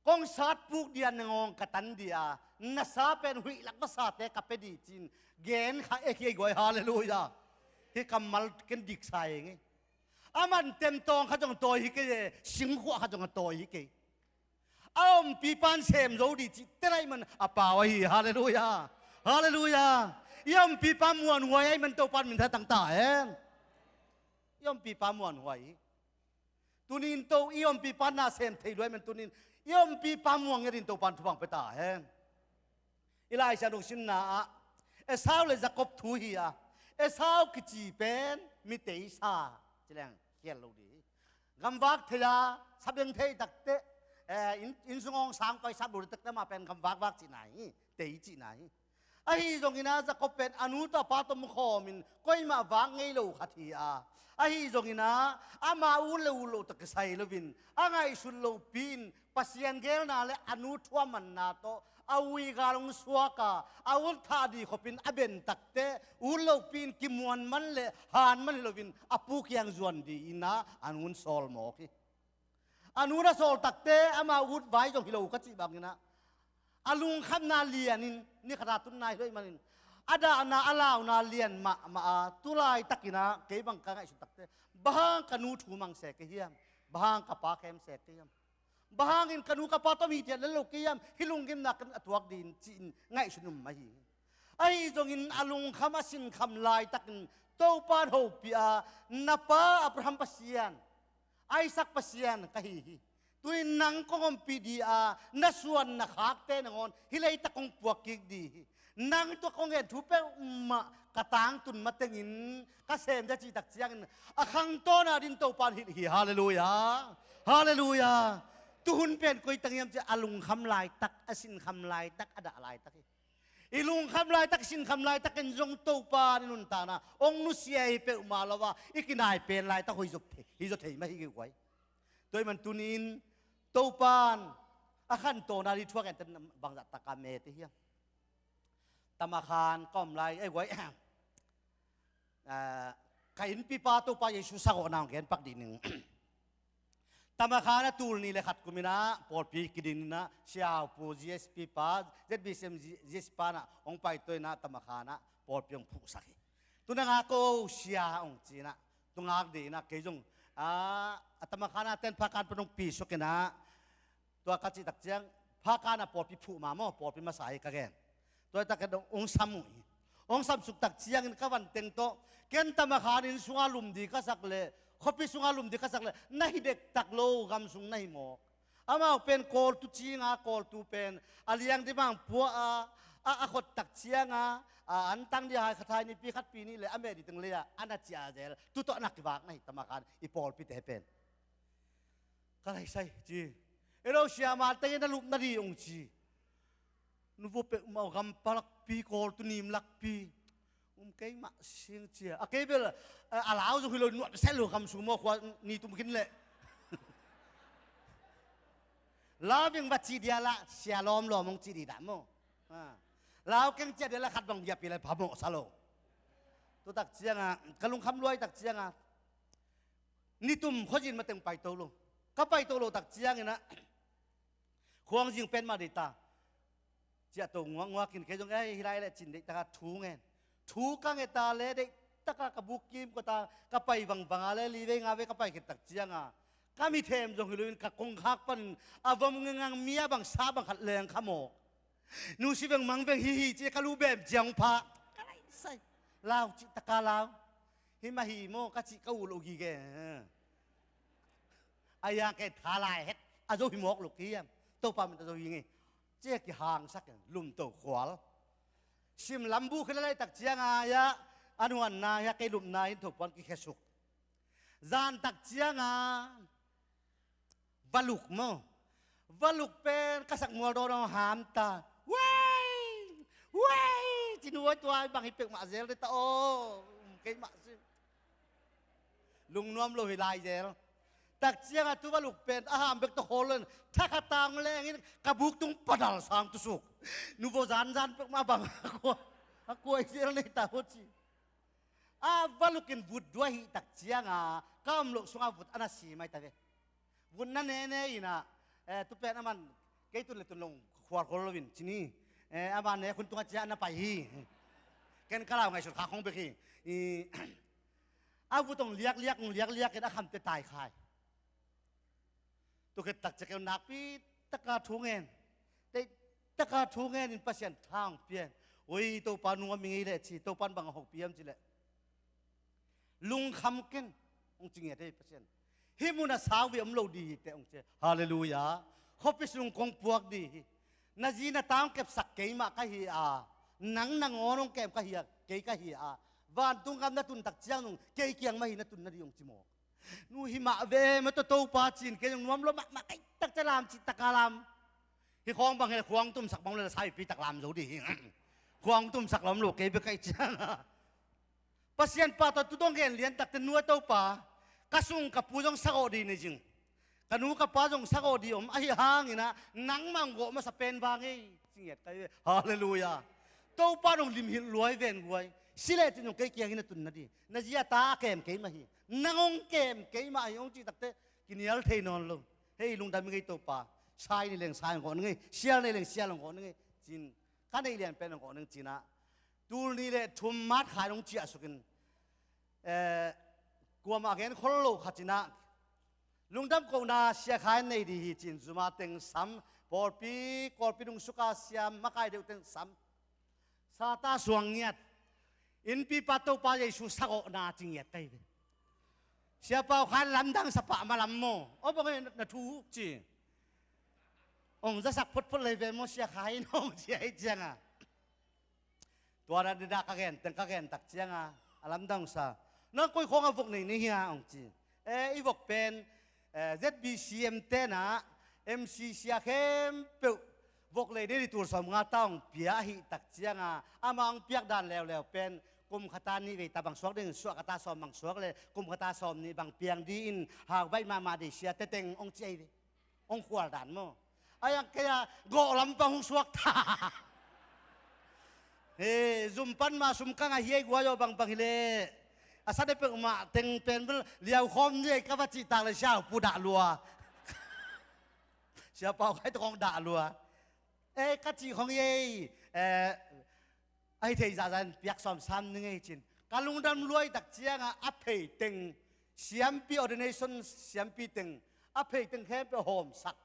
Kong sat puk ding a, na ngawng ka tan ding a, na sa pen huih lak vasate ka pia ding ci-in gen kha e hi ei guai. Halleluiah. Hih kammal ken diksa e ngei. Aman temtawng khat zong tawi hi kei e, singkhuah khat zong a tawi hi kei. A ompipa in sem zo ding cih te lai man a pau ahi. Halleluiah. Halleluiah. I ompipa muanhuai ahih man Topa in minthanna tang ta hen. I ompipa muanhuai hi. Tuni-in to i ompipa na sem thei lua ahih man tuni-in i ompipa muang ngiat dingin Topa in thupha pia ta hen. I Lai Siangtho simna ah Esau le Jakob thu hi a, Esau kici pen mi teisa ci leng khial lo ding hi. Gamvak thei a, sabeng thei takte, eh, inn, inn sung hong sang pai sap lo ding takte mah pen gamvak vak cihna hi, tei cihna hi. Ahi zongin a Jakob pen a nu tawh a pa tawh om khawmin koimah vak ngei lo khat hi a, ahi zongin a ama ut le ut loh tawh kisai loin a ngaihsut lohpi-in Pasian geelna le a nu thuamanna tawh a uigal hong suak a, a ut thah ding khopin a ben takte ut lohpi-in kimuan man le han man hi loin a pu kiang zuan dingin a, a nu in sawl mawk hi. A nu na sawl takte ama ut vai zong hi lo ka cih bangin a, a lungkhamna lianin ni khat a tunna hi lo ahih manin a dahna a launa lian mahmah a, tu laitakin a kei bang ka ngaihsut takte, bang hang ka nu thu mang se kei hiam? Bang hang ka pa khem se kei hiam? Bang hangin ka nu ka pa tawh om hithiat lel lo kei hiam? Hih lunggimna ken a tuak ding ci-in ngaihsut nuam ahi hi. Ahi zongin a lungkham a sinkham laitakin Topa in hopih a, na pa Abraham Pasian, Isaac Pasian ka hi hi. Tu-in nang kong ompih ding a, na suan na khakte nangawn hih leitak kong puak kik ding hi. Nang tawh kong gen thu peuhmah ka tangtun matengin ka sem ding a cih tak ciangin a khangtawna dingin Topa in hilh hi. Halleluiah. Halleluiah. Tuhun pen koi teng hiam cih leh a lungkham laitak, a sinkham laitak, a dah laitak hi. I lungkham laitak, i sinkham laitakin zong Topa in i nuntakna hong nusia hi peuhmah lo a, i kinai pen laitak hoih zaw thei, hi zaw thei mah hi kei guai. Tua ahih man tuni-in Topan a khantawn a ding thu a gen ten bangzah tak a mete hiam? Tamakhan ka om lai, ei guai, ah, ka innpipa Topa Jesu sagawhna hong gen pak dih ning. Tamakhan a tul nih le khat kum in ah pawlpi kiding in ah, Sia Hau Pu, G S P pa, Z B C M G S P pa in ah hong paito in ah, Tamakhan ah pawlpi hong phuhsak hi. Tu nang a ko sia hong ci in ah, tu ngak dih in ah, kei zong, ah, a Tamakhan a ten Phakan pan hong pi suk in ah, tua ka cih tak ciang, Phakan a pawlpi phuh ma maw, pawlpi masa hi ka gen. Tua tak ciang hong sam uh hi. Hong sam suk tak ciangin ka van teng tawh, ken Tamakhan inn sungah lum ding ka sak leh, khuapi sungah lum ding ka sak leh, na hi dektak lo, gam sung na hi mawk. Amau pen Kawltu cinga, Kawltu pen a liang ding bang pua a, a, a khot tak cianga, a, an tang ding hai khat hai nipi khat pi nih leh a meh ding teng lei-ah a na ciah zel. Tu tawh na kivak na hi, Tamakhan i pawlpite pen. Ka laisai ci. Ero sia, ma tengin na lupna ding hong ci. Nu vo pek mau gam palakpi, Kawltu nim lakpi. Um kei mah sing cia. A kei bel, eh, a lau zong hi lo, nuam sel lo, gam sung maw, khua ni tum khin leh. Lau beng va ci dia lah, sia lawm lawm hong ci dih dah maw. Ha. Lau keng cia dia lah khat bang biapi lai phamawh sa lo. Tu tak cianga, ka lungkham luai tak cianga. Ni tum khuazin mateng paito lo. Ka paito lo tak ciangin ah, khuang zing pen mah deih ta. Ciah to nguak nguak in kei zong, eh, hi lai leh cin deih taka thu ngen. Thu ka nget ta leh deih taka ka buk kim ko ta, ka pai vangvang a leh li vei nga vei ka pai khit tak cianga, ka mithem zong hi lo in ka kongkhak panin a vom ngengang mi a bang sa bang khat leng kha mawk. Nusi veng mang veng hi hi ci ka lu bem ciang pha. Ka laisai. Lau cih taka lau. Hi mah hi maw ka cih ka uh lo gige. A yang kei tha lai het. A zo hi mawk lo ki hiam. Topa min a zo hi ngei. Cia kihangsak in lum to khual. Sim lam bu khila lai tak cianga ya, a nuanna ya kei lupna in thopuan kikhesuk. Zan tak cianga valuk maw. Valuk pen ka sak mual dawn aw ham ta. Wei! Wei! Ci nuai tuai bang hi pek mah zel dih ta aw. Kei mah si. Lungnuam lo hi lai zel. Tak cianga tu valuk pen a ham bek tawh khawl lo in, thakhat tang lengin ka buk tung padal sang tusuk. Nu vo zan zan pek mah bang a kua, a kua i zel nei ta ho ci. A valuk in vut duai hi tak cianga ka om loh sunga vut a na si mai ta ve. Vut na ne ne in ah, eh, tu pen a man kei tun le tun long khual khawl lo in ci ni. Eh, a man ne khun tunga cia a na pai hi. Ken ka lau ngaihsut kha khong bek hi. I, a vut ong liak liak, ong liak liak in a khamte tai khai. Tu khit tak ciang kei nakpi taka thu ngen. Deih taka thu ngen in Pasian tha ong pia in. Oi, Topa nung a mi ngei leh ci, Topa in bang a hong pia hiam ci leh. Lungkham ken, ong ci ngiat ei Pasian. Hih mun a sau ve om lo dih hi teh ong ci. Halleluiah. Khuapi sung kong puak dih hi. Na zi na ta ong kepsak kei mah ka hi a. Nang nangawn ong kem ka hi a, kei ka hi a. Vantung gam na tun tak ciang nung, kei kiang mah hi na tun na dih ong ci mawk. Nu hi mah ve, ma tawh Topa cin kei zong nuam lo mahmah kei tak ca lam cih taka lam. Hi khawng bang hi le khuang tumsak bang le la saipi tak lam zo dih hi. Khuang tumsak lam lo kei bek kei ciang. Pasian pa tawh tu dong gen lian takte nuai Topa. Ka sung ka pu zong sagawh dih nei zing. Ka nu ka pa zong sagawh dih om ahi hangin ah nangmah ong gawh masa pen vang ei. Ci ngiat kai ve. Halleluiah. Topa nong limhilh luai ven guai. Si leh cin zong kei kiang hi na tun na dih. Na zi a ta a kem kei mah hi. Nang ong kem kei mah hi ong cih takte kinial thei nawn lo. Hei lungdam i ngei Topa. Sai ni leng sai ong gawh ni ngei. Sial ni leng sial ong gawh ni ngei. Cin ka neih lian pen ong gawh ni ngei cin ah. Tul ni le thum mat khai nong ciah sukin. Eh, kuamah gen khol lo khat cin ah. Lungdam kohna sia khai nei dih hi cin zuma teng sam, pawlpi, kawlpi nung suka siam, makai deuh teng sam. Sata suang ngiat. Innpipa Topa Jesu sagawhna ci ngiat kai ve. Sia pau khan lamdang sa pah malam maw. Aw bang na thu ci. Ong zasak photphot lei ve maw sia khai in ong ci ai cianga. Tua dan dina ka gen, teng ka gen tak cianga, a lamdang sa. Nang koi khawng a vok nei ni hia ong ci. Eh, i vok pen, eh, Z B C M tena, M C C a khempeuh, vok lei ni tul sawm nga ta ong pia ahi tak cianga, ama ong piak dan leuleu pen, kum khata nih vei ta bang suak ding, suah khata sawm bang suak le, kum khata sawm nih bang piang di in, hau baih mahmah di sia teteng ong ci ai ve. Hong khual dan maw. A yang kei a gawh lampang hong suak ta. He, zum pan ma sum ka ngah hi ei guai aw, bangbang hileh a sa depeuh mah teng pen bel liau khawm ni ei ka va cih tak le siau pu dah lua. Siapa uh kai tawh kong dah lua. Ei, ka cih khong ei, eh, a hi thei zahzah in piak sawm sam ning ei cin. Ka lungdam luai tak ciangah a phei teng siampi ordination, siampi teng a phei teng khempeuh hawmsak.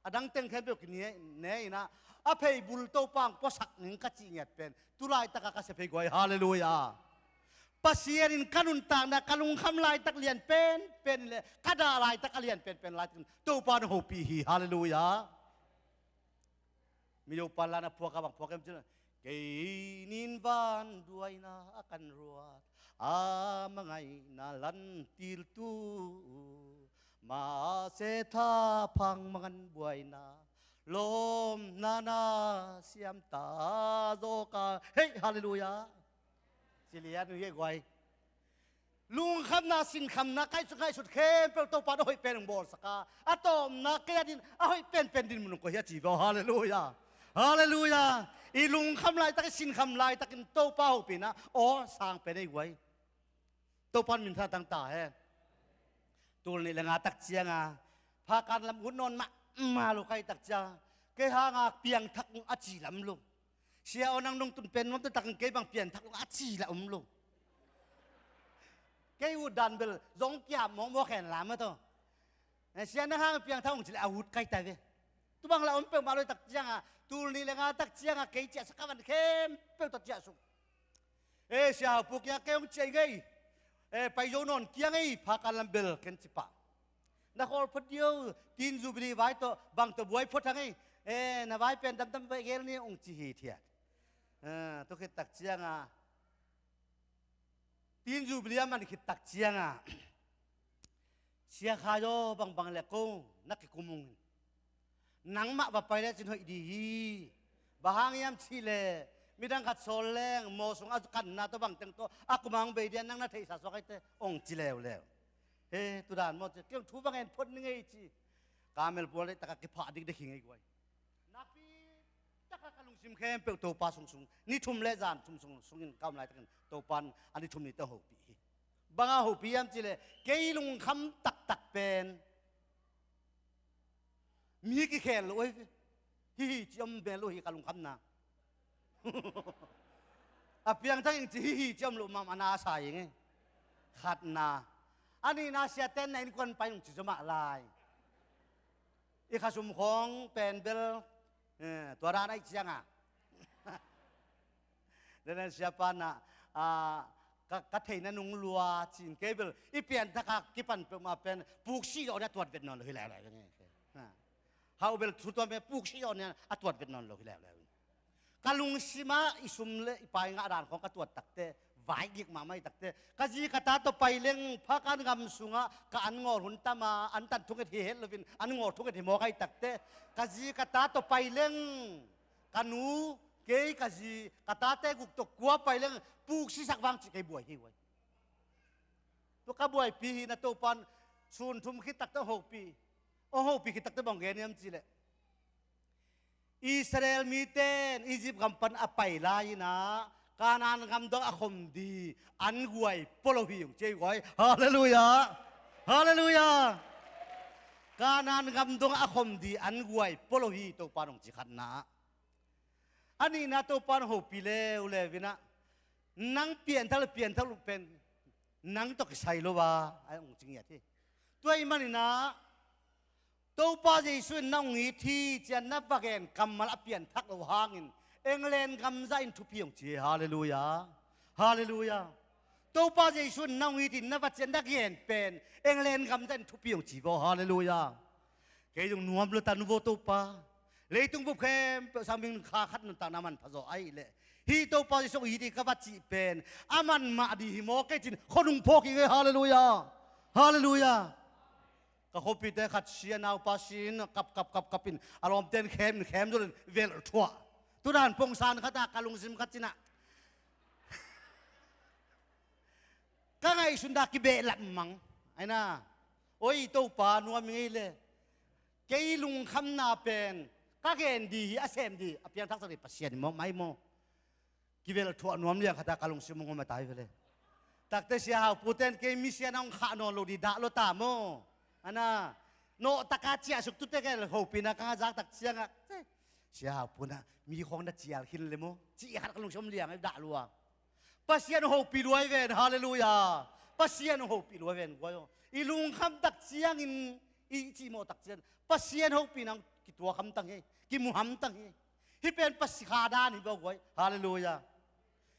A dang teng khempeuh kine ne inah a phei bul Topa hong puasak ning ka cih ngiat pen tu laitakah ka sia phei guai. Halleluiah. Pasian in ka nuntakna ka lungkham laitak lian penpen le ka dah laitak a lian penpen laitak in Topa na hopih hi. Halleluiah. Mido pan la na phuak a bang phuak em cin. Kei nin van duaina a kan ruat a mangaina lantiltu ma se tha phang mangan buaina lawmna na siam ta zawka. Hei, halleluiah. Ci lian uh hi guai. Lungkhamna, sinkhamna, kaihsut, ngaihsut khempeuh Topa na hoih pen hong bawlsak a, a tawpna kei a din a hoih penpen din mun hong koih hi a ci ve aw. Halleluiah. Halleluiah. I lungkham laitak, i sinkham laitakin Topa hopihna aw sang pen ei guai. Topa in minthanna tang ta hen. Tul nih le nga tak cianga phakan lam ut nawn mahmah lo kai tak cianga kei hanga piangthak a ci lam lo. Sia aw, nang nong tun pen nuam taktakin kei bang pianthak lo a ci lah om lo. Kei ut dan bel zong kiam mawngmawk hen lam a taw. Eh, sia nang hang piangthak hong ci le a ut kai ta ve. Tu bang lah om peuhmah lo tak cianga tul nih le nga tak cianga kei ciahsak a van khempeuh tawh ciahsuk. Eh, sia hau pu kiang kei hong ciah i ngei. Eh, pai zo nawn kiang ei phakan lam bel ken ci pah. Na khawl phot dih o, tin Jubilee vai tawh bang tawh buai phot hang ei. Eh, na vai pen damdam vai gel ni hong ci hithiat. Eh, tu khit tak cianga tin Jubilee a man khit tak cianga Sia Khai aw, bangbang le ko na kikum ung in. Nangmah va pai lecin hoih dih hi. Bang hang hiam cih leh midang khat sawl leng maw sung a kanna tawh bangteng tawh a kum a hong bei dih a, nang na theihsa suak aite hong ci leuleu. He, tu dan maw ci, kei hong thu bang en phot ni ngei ci. Kamel pual leh taka kiphah dikdek hi ngei guai. Napi taka ka lungsim khempeuh Topa sungsung ni thum le zan thum sung sungin ka om laitakin Topa in a ni thum nite hopih hi. Banga hopih hiam cih leh kei lungkham taktak pen mi kikhel lo oi. Hihi ci om mel lo hi ka lungkhamna. A piangthak ing ci hihi ci om lo mahmah na a sa ing e. Khatna. A nihna siaten na innkuan pai nung ci zaw mah lai. I khasum khawng pen bel, eh, tua dan aih cianga. Denen siapa na, ah, ka, ka theihna nung lua cin kei bel i pianthaka kipan peuhmah pen puksi zawh ni a tuat vet nawn lo hi leuleu. Ha. Hau bel thu tuan pen puksi zawh ni a tuat vet nawn lo hi leuleu. Ka lungsimah i sum le i pai ngah dan khawng ka tuat takte vai gik mahmah i takte ka zi ka ta tawh pai leng phakan gam sungah ka an ngawl hun tama an tan thunget hi het loin an ngawl thunget hi mawk aih takte ka zi ka ta tawh pai leng ka nu, kei, ka zi, ka tate guk tawh kua pai leng puksisak vang cih kei buai hi uai. Tua ka buaipi hi na Topan sun thum khit takte hong hopih, hong hopih khit takte bang gen hiam cih leh Israel mite in Egypt gam pan a pai lai-inah Kanaan gam dong a khom di an guai pua lo hi hong ci ei guai. Halleluiah. Halleluiah. Kanaan gam dong a khom di an guai pua lo hi Topa in hong ci khatna. A nihna Topa in hong hopih leuleu inah nang pianthak le pianthak lo pen nang tawh kisai lo a, a hong ci ngiat hi. Tua ahih maninah Topa Jesuh in na hong it hi ci-a na va gen kammal a pianthak lo hangin England gamzah in thupi hong ci hi. Halleluiah. Halleluiah. Topa Jesuh in na hong it hi na va ci-a na gen pen England gamzah in thupi hong ci vaw. Halleluiah. Kei zong nuam lua ta nu vaw Topa. Leitung bup khempeuh sang ming kha khat nuntakna manpha zaw ahih leh hih Topa Jesuh hong it hi ka va cih pen a man mah dih hi maw kei cin khuanung phawk hi ngei. Halleluiah. Halleluiah. Ka khuapite khat sia naupa sin kap kap kap kap in a lawmte in khem in khem zol in velh thuah. Tudan pongsan khat ah ka lungsim khat cinah ka ngaihsutna kibehlap mang. Aina, oi Topa nuam i ngei le Kei lungkhamna pen ka gen ding hi, a sem ding, a piangthaksak ding Pasian hi maw, mai maw. Kivel thuah nuam liang khat a ka lungsim hong om a tai vele. Takte Sia Hau Pu ten kei mi sian a hong khah nawn lo ding dah lua ta maw. A na, nawh taka ciahsuk tute kei hopihna ka ngah zak tak ciangah, Sia Hau Pu na mi khawng na cial khin le maw, cih khat ka lungsim om liang a dah lua. Pasian hong hopih lua hi ven, halleluiah. Pasian hong hopih lua hi ven guai aw. I lungkham tak ciangin, i cihmawh tak ciang Pasian hopihna hong kituak hamtang hi, kimu hamtang hi. Hih pen Pasian kha dan hi bawk guai, halleluiah.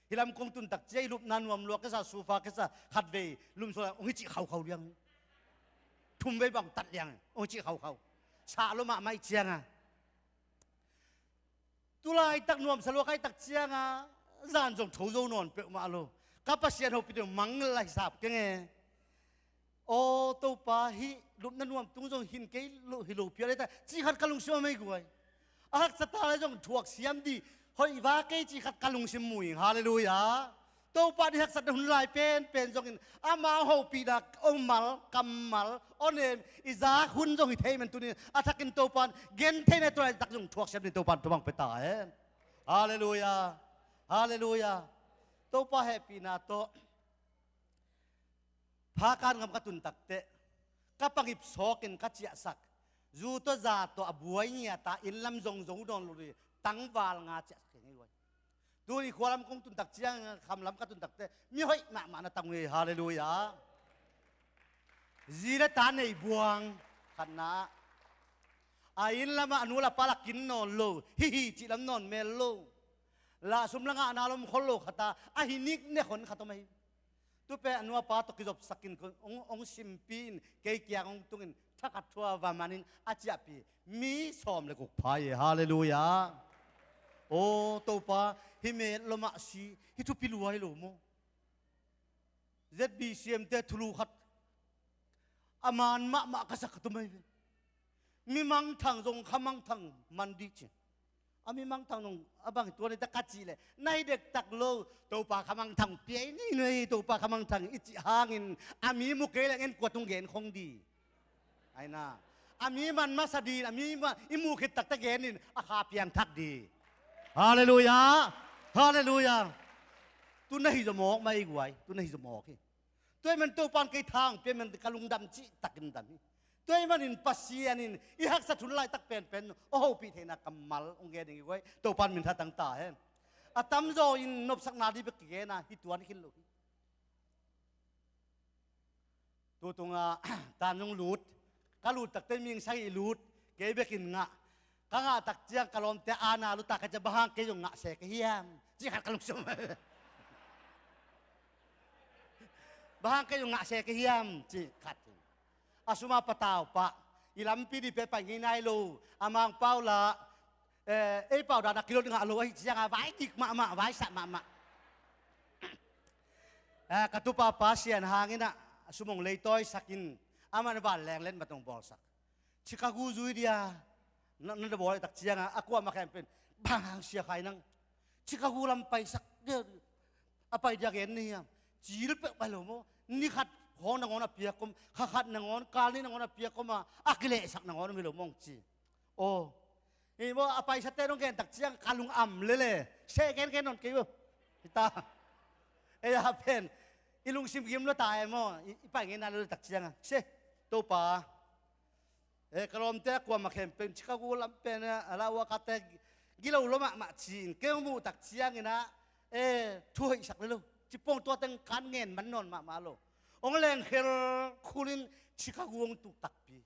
Hih lam kong tun tak ciang i lupna nuam lua kisa, sufa kisa, khatvei lumsual hong hi cih khaukhau liang hi. Thumvei bang tat liang hong hi cih khaukhau. Sah lua mahmah ih cianga. Tulaitak nuamsa lua ka hih tak cianga, zan zong tho zo nawn peuhmah lo. Ka Pasian hopih ding mangngilh a hisap keng e. Aw Topa, hih lupna nuam tung zong hin kei lo, hi lo phial e ta, cih khat ka lungsim a mei guai. A haksa ta lai zong thuak siam ding hoih va kei cih khat ka lungsim mu ing, halleluiah. Topa nih haksatna hun lai penpen zongin ama hopihna, aw mal, kammal, aw nem, i zak hun zong hi thei man tunin a thakin Topan gen theihna tulaitak zong thuak siam ding Topan thupha pia ta hen. Halleluiah. Halleluiah. Topa hehpihna tawh Phakan gam ka tun takteh ka pangip sawkin ka ciahsak, zu tawh za tawh a buai ngiat a, inn lam zong zo nawn lo ding tangval nga ciahsak hi ngei uai. Tuni khualam kong tun tak ciang, khamlam ka tun takteh mi hoih mahmah na tang uh hi, halleluiah. Zi le ta nei buang khatna ah, a inn lamah a nu le a pa la kin nawn lo, hihi cih lam nawn mel lo. Lah sum la ngahna lom khol lo khat a, a hi nik nek hon khat om ahi. Tupe a nu a pa tawh kizopsakin hong, hong simpi in kei kiang hong tungin thakhat thua va manin a ciahpi mi sawm le guk pha hi, halleluiah. Aw Topa, hih met lua mah si, hih thupi lua hi lo maw. ZBCM te thulu khat a man mahmah ka sak ka tum ahi ve. Mi mangthang zong kha mangthang man dih ci. A mi mangthang zong a bang hi tuan hi ta ka cih leh na hi dektak lo. Topa kha mangthang pia i nei nuai, Topa kha mangthang i cih hangin a mi mu kei leng en kua tung gen khong dih. Aina, a mi man masa dih, a mi ma, i mu khit takte gen in a kha piangthak dih. Halleluiah. Halleluiah. Tu na hi zaw mawk mah i guai, tu na hi zaw mawk hi. Tua ahih man Topan kei thang pia man ka lungdam cih takin dam hi. Tua ahih manin Pasian in i haksat hun laitak penpen a hopih theihna kammal hong gen ding hi guai. Topan min tha tang ta hen. A tamzaw in nopsakna dih bek kigen a, hi tuan khin lo hi. Tutunga tan zong lut, ka lut takte ming sagih lut, kei bekin ngah. Ka ngah tak ciang ka lawmte ana luta ka ciang, bang hang kei zong ngah se ka hiam? Cih khat ka lungsim. Bang hang kei zong ngah se ka hiam? Cih khat. A suma patau pah, i lampi dih pe pai ngei nai lo, a Mangpau la, eh, ei pau dana kilot ngah lo ahi cianga vai kik mahmah, vai sah mahmah. Eh, ka tupa Pasian hangin ah sum hong leitawisakin, amah na vanleng letmat hong bawlsak. Chicago zui dia na, na bawl tak cianga a kuamah khempeuh in, bang hang Sia Khai nang Chicago lam paisak dia, a pai dia gen na hiam? Cil peuh pai lo maw? Ni khat khawng nangawn a piak om, kha khat nangawn, kal nih nangawn a piak om a, a kilehsak nangawn om hi lo maw hong ci. Aw. Hi maw, a paisate nong gen tak ciang ka lung am lele. Se gen gen nawn kei uh. Hi ta. Ei a pen i lungsim gim lua ta e maw. I, i pai ngei na lele tak ciang a, se, Topa, eh, ka lawmte a kuamah khempeuh in Chicago lam pen a, a lauhuakate gilo lua mahmah ci-in kei hong muh tak ciangin ah, eh, thu hoihsak le lo. Ci pong tua teng kan ngen man nawn mahmah lo. Hong leng khel khulin Chicago hong tuk takpi.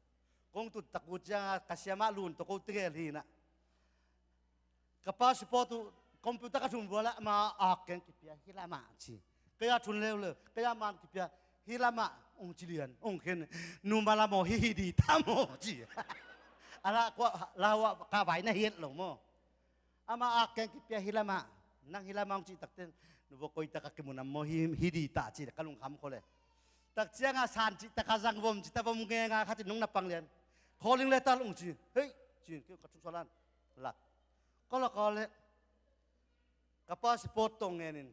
Kong tut tak uh cianga ka siamah lun tawh ko tegel hi na. Ka passport uh computer ka thun bual ah, ama ak keng kipia hi lamah ci. Kei a thun leuleu, kei a man kipia hi lamah, ong ci lian, ong khen. Numa lam aw, hi hi di tam aw ci. A la kua la hua ka vai na hiat lo maw. Ama ak keng kipia hi lamah, nang hi lamah hong cih takte, nu vaw koi tak a kimu nam maw, hi, hi di ta ci, ka lungkham khol e. Tak cianga san cih tak a zang vom cih tak vom ngenga kha ci nong na pang lian. Calling letter ong ci, hei, ci, kei ka thuk salan lak. Ka lak a le, ka passport tawh ngenin,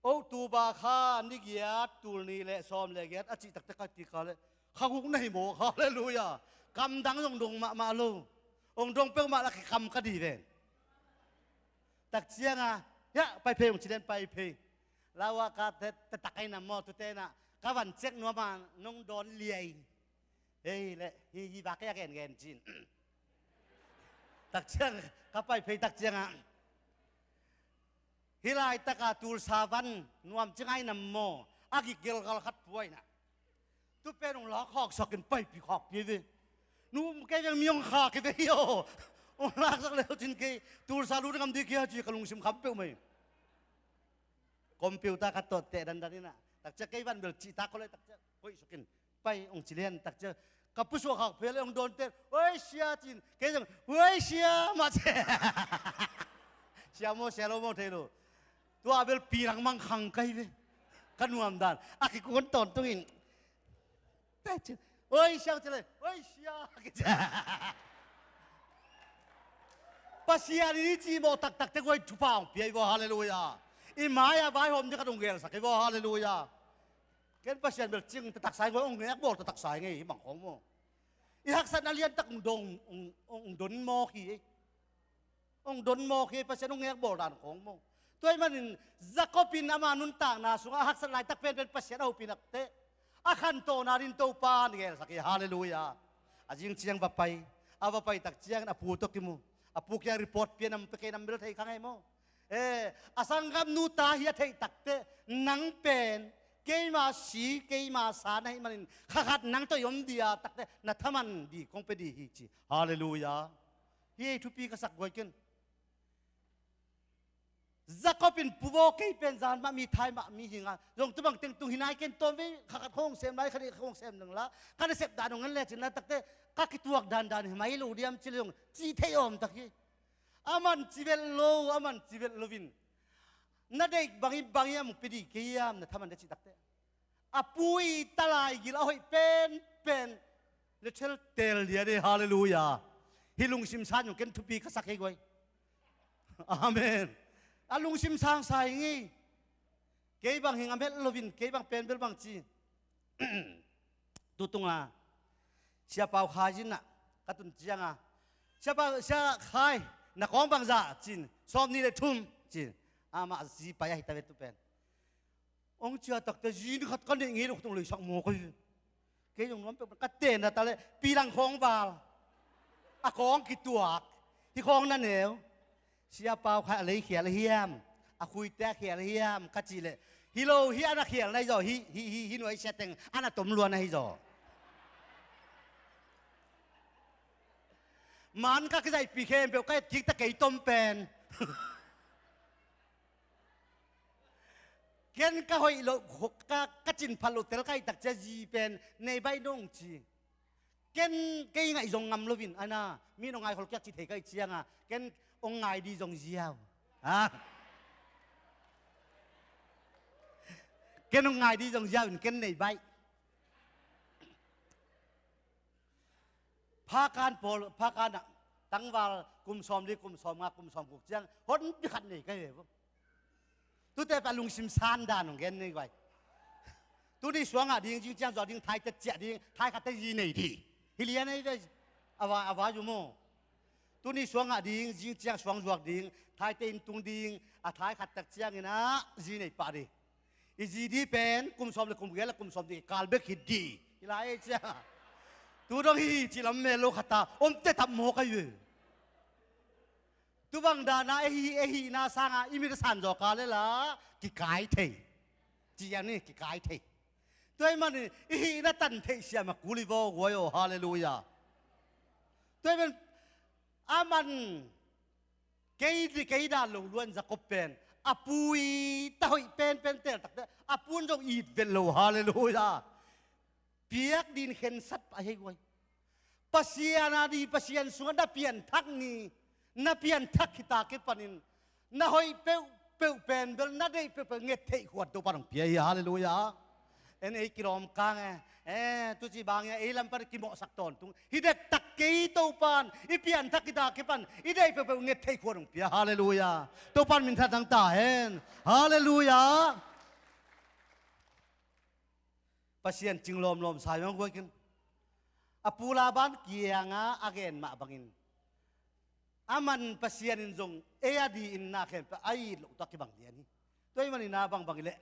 October kha ni giat, tul nih le sawm le giat a cih takte ka kik a le, kha guk na hi mawk, halleluiah. Kamdang zong dong mahmah lo. Hong dong peuhmah lah kikam ka dih ven. Tak ciangah, hiah pai phei hong ci lian pai phei. Lau ah ka te, te tak ai nam maw, tu tenah ka van cek nuam a nong dawn liai. Hei leh hi, hi vak kei a gen gen cin. Tak ciang ka pai phei tak ciangah, hih laitaka Tulsa van nuam ci ngai nam maw, a gik gelgal khat puainah. Tu pen hong lak khak sakin paipi khak pi ve. Nu kei veng mi hong khak kei ve hi aw. Hong laksak leu cin kei Tulsa lut ngam dih kei a ci ka lungsim kham peuhmah hi. Computer ka tawh teh dandan inah. Tak ciang kei van bel cihtak ko le tak ciang koih sakin pai hong ci lian tak ciang ka pusuak khak phei le hong dawn ten, "Oi sia," cin. Kei zong, "Oi sia," mah ci. Sia maw sia lo maw thei lo. Tua bel pi langmang khang kai ve. Ka nuam dan a kikuan tawntungin, "Oi sia," ci le, "Oi sia," kici. Pasian in i cimawh taktak teh guai thupha hong pia hi vaw, halleluia. I mai-ah vaihawm ding khat hong gelsak hi vaw, halleluia. Ken Pasian bel cing taktak sa hi guai, hong ngekbawl taktak sa hi ngei hi bang khawng maw. I haksatna liantak hong don, hong, hong don mawk hi. Hong don mawk hi, Pasian hong ngekbawl dan khawng maw. Tua ahih manin Jacob in ama nuntakna sungah a haksat laitak penpen Pasian a hopih nak teh a khantohna ding Topa in gelsak hi, halleluia. A zing ciang va pai, a va pai tak ciangin a pu tawh kimu. A pu kiang report pia nam pe kei nam bel thei kha ngei maw. Eh, a sanggamnu ta hi a theih tak teh, nang pen keima si keima sa na hih manin kha khat nang tawh i om dih a tak teh na thaman dih kong pia dih hi ci, halleluia. Hih ei thupi ka sak guai ken. Jacob in, "Pu vaw, kei pen zan mah mi, thai mah mi hi nga, zong tu bang teng tung hi nai ken, tawm vei kha khat khawng sem lai, kha nih khawng sem ding la, ka nasep dan hong ngen lecin na tak teh ka kituak dandan hi mai lo diam?" ci le zong cih theih awm tak hi. Aman ci vet lo, aman ci vet loin, "Na deih bangin bang hiam hong pia dih kei hiam, na thaman dih?" cih tak teh a pu i talai gil a hoih penpen le thel tel dia de, halleluia. Hih lungsim san zong ken thupi ka sak hi guai. Amen. A lungsim sang sa hi ngei. Kei bang hi ngam het loin, kei bang pen bel bang ci. Tutunga Sia Pau Khai zinah ka tun cianga, "Sia Pau, Sia Khai, na kawng bangzah?" cin. "Sawm nih le thum," cin. Amah zi pai ahi ta ve tu pen. Hong cia takte zi ni khat ka neih ngei lo khat hong leisak mawk ahi ve. Kei zong nuam peuh ka tenna ta le, pi lang khawng val, a kawng kituak, hih khawng na neu. "Sia Pau Khai a lei khial hiam, a khuite a khial hiam?" ka cih leh, "Hi lo, hih a na khial na hi zaw, hih, hih, hih, hih nuai sia teng a na tom luan ahi zaw." Man ka kizaihpih khempeuh ka et kik ta kei tom pen. Ken ka hoih loh, ka, ka cin phat loh tel ka hih tak cia zi pen nei baih nong ci. Ken kei ngaih zong ngam loin, a na, mi nong ngai khol kiak ci thei ka hih cianga, ken hong ngai dih zong ziau. Ha? Ken hong ngai dih zong ziau in ken nei baih. Phakan pawl, phakan ah tangval kum sawm li, kum sawm nga, kum sawm guk ciang hon pi khat nei ka hi ve. Tute pa lungsim san dan hong gen nei guai. Tuni suang ah ding, zing ciang zuak ding, thai tet ciah ding, thai khat te zi nei dih. Hi lian ei ve, a va, a va zu maw. Tuni suang ah ding, zing ciang suang zuak ding, thai te inn tung ding, a thai khat tak ciangin ah zi nei pah dih. I zi dih pen kum sawm le kum giat le kum sawm dih kal bek hi dih. Hi lai ei cia. Tu dong hi ci lam mel lo khata om te tap maw ka hi ve. Tu bang dana ei hi, ei hihna sanga i mit a san zaw ka le la kikai thei. Ci yang ni kikai thei. Tua i man i hihna tan thei siam a kul i vaw guai aw, halleluia. Tua i man a man kei di kei dan lo luan Jacob pen a pu i ta hoih penpen tel takte a pun zong it vet lo, halleluia. Piak din khensat a hei guai. Pasian a di, Pasian sungah na pianthak ni, na pianthak khita kipanin na hoih peuhpeuh pen bel na deih peuhpeuh nget theih khuat Topa nong pia hi, halleluia. En ei kilawm kang e, e, tuci bang e, ei lam pan kimawhsak tawntung hi dektak kei Topan i pianthak khita kipan i deih peuhpeuh nget theih khuat nong pia, halleluia. Topan min tha dang ta hen, halleluia. Pasian cing lawmlawm sa hi mah guai ken. A pu Laban kiangah a gen mah bangin, aman Pasian in zong ei a di-in na khempeuh a it loh tawh a kibang lian hi. Tua ahih manin a bangbang hileh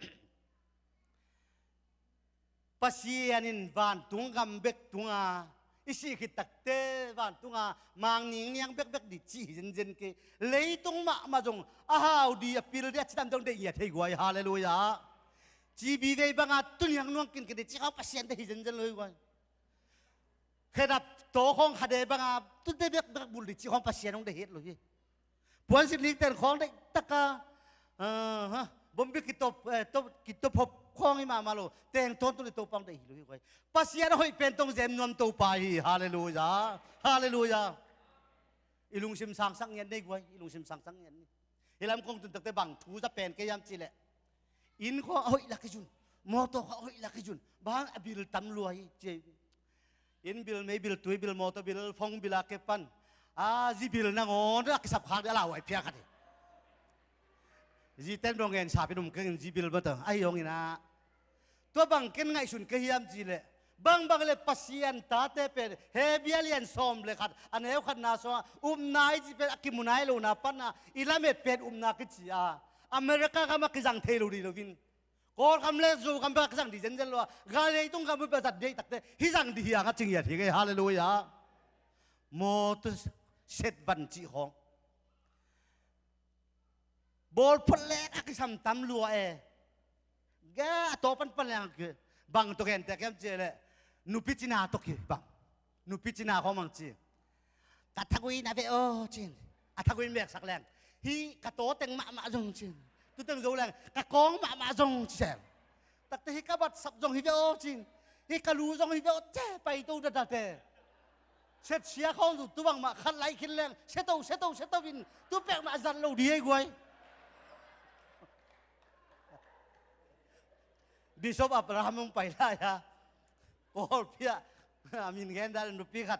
Pasian in vantung gam bek tunga i sih khit takteh vantunga mangning niang bekbek dih cih hi zenzen kei. Leitung mahmah zong a hau dih, a pil dih, a cidam dong deih ngiat hi guai. Halleluiah. Cibi vei banga tuniang nuang kinkin dih cih khawng Pasian deih hi zenzen lo hi guai. Khedap tawh khawng khade banga tute bekbek bul dih cih khawng Pasian hong deih het lo hi. Puansilh nikten khawng deih taka, aha, bombi kitop, eh, top, kitop hop khawng hi mahmah lo. Teng tawntung dih Topa hong deih hi lo hi guai. Pasian a hoih pen tong zem nuam Topa hi. Halleluiah. Halleluiah. I lungsim sangsak ngiat nei guai. I lungsim sangsak ngiat nei. Hih lam kong tun takte bang thu za pen kei hiam cihleh, inn khawng a hoih lak hi cun, mawtaw khawng a hoih lak hi cun, bang a bil tam lua hi ci. Inn bil, mei bil, tui bil, mawtaw bil, phone bil a kipan, a zi bil nangawn a kisap khak dih a lauhuai phial khat hi. Zi ten dong ngen sap in um keng in zi bil mawtaw a hi hong in ah. Tua bang ken ngaihsun ka hiam cihleh, bangbang le Pasian tate pen Hebru a lian sawm le khat a neu khatna sungah upna i cih pen a kimu nai lohna panah i lamet pen upna kici a, America gam a kizang thei lo dih loin, Kawlgam le Zogam bek a kizang dih zenzen lo a, Galilei tung gam bek a zat dih takte hih zang dih hiang a ci ngiat hi kei. Halleluiah. Mawtaw set van cih khawng bawl phot lek a kisam tam lua e. Ga a taw panpan leng bang tawh genteh hiam cihleh, nupi cina tawh kibang. Nupi cina khawng bang ci, ka thagui na ve aw cin. A thagui meksak leng, hih ka taw teng mahmah zong cin. Tuteng zo leng ka kawng mahmah zong ci seng. Takte hih ka batsap zong hi ve aw cin. Hih ka lu zong hi ve aw ce, paito dadate. Setsia khawng zong tu bangmah khat lai khin leng seto seto seto in tu pek mah zat lo dih ei guai. Bishop Abraham hong pai lai a, Kawlpi ah a min gen dan nupi khat,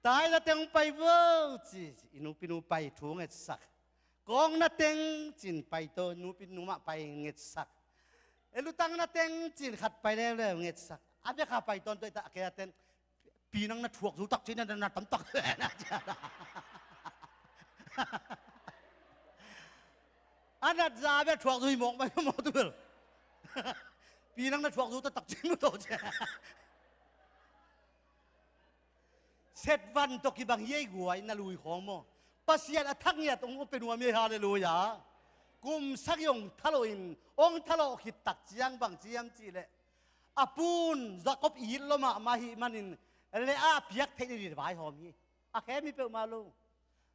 tai la teng hong pai vo ci. I nupi nu pai thu ngetsak. Kawng na teng cin paito, nupi nu mah pai ngetsak. E lutang na teng cin khat pai leuleu ngetsak. A bek a pai tawntung ita a kei a ten pinang na thuak zo tak cin na tamtak. A nat za bek thuak zo hi mawk mai mawk tu bel. Pinang na thuak zo tak cin mu to cia. Set van tawh kibang hi ei guai na lui khawng maw. Pasian a thak ngiat hong pe nuam hi ei. Halleluiah. Kum sagih hong thalawh in hong thalawh khit tak ciang bang ci hiam cihleh, a pun Jakob it lua mahmah ahih manin le a piak theih dih vaihawm hi. A khem hi peuhmah lo.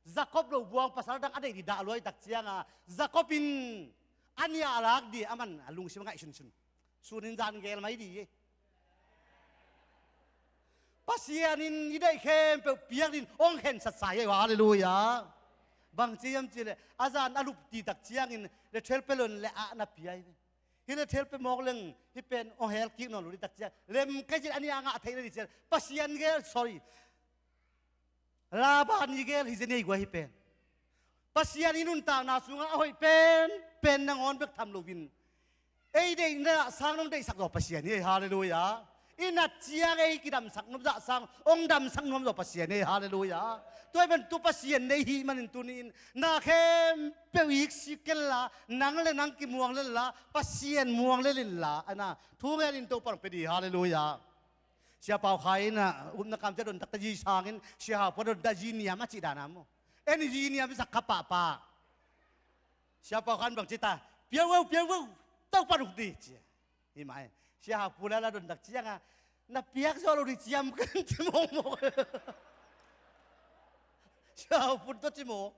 Jakob lo buang pasal dang a deih dih dah luai tak cianga Jakob in a nih a lak dih aman a lungsim a ngaihsunsun. Sunin zan gel mai dih hi. Pasian in i deih khempeuh piak din hong khensat sa hi ei. Halleluiah. Bang ci hiam cihleh a zan a lup ti tak ciangin le thel pelon le ah na pia hi ve. Hih le thel pe mawk leng hih pen hong hel kik nawn lo dih tak ciang lem kei cin a nih a ngah theih na dih ciang Pasian gel, sorry, Laban i gel hi zen ei guai hih pen. Pasian i nuntakna sungah a hoih pen pen nangawn bek tham loin ei deihna sang nong deihsak zaw Pasian hi ei. Halleluiah. I nat ciang ei kidamsak nuam zah sang hong damsak nuam zaw Pasian hi ei. Halleluiah. Tua hi bantuk Pasian nei hi manin tuni-in na khempeuh iksik kenla, nang le nang kimuang lenla, Pasian muang lel inla, ana thu ngen in Topa hong pe dih. Halleluiah. Sia Pau Khai in ah upna kamciat don takte zi sangin Sia Hau Pua don ta zi niam a cih dana maw. En i zi niam i sak kha pahpah. Sia Pau Khai in bang ci ta, piau veu, piau veu, Topa nung dih ci. Hi mai. Sia Hau Pua la la don tak cianga na piak zaw lo dih ciam kan ci mawkmawk. Sia Hau Pua tawh ci mawk.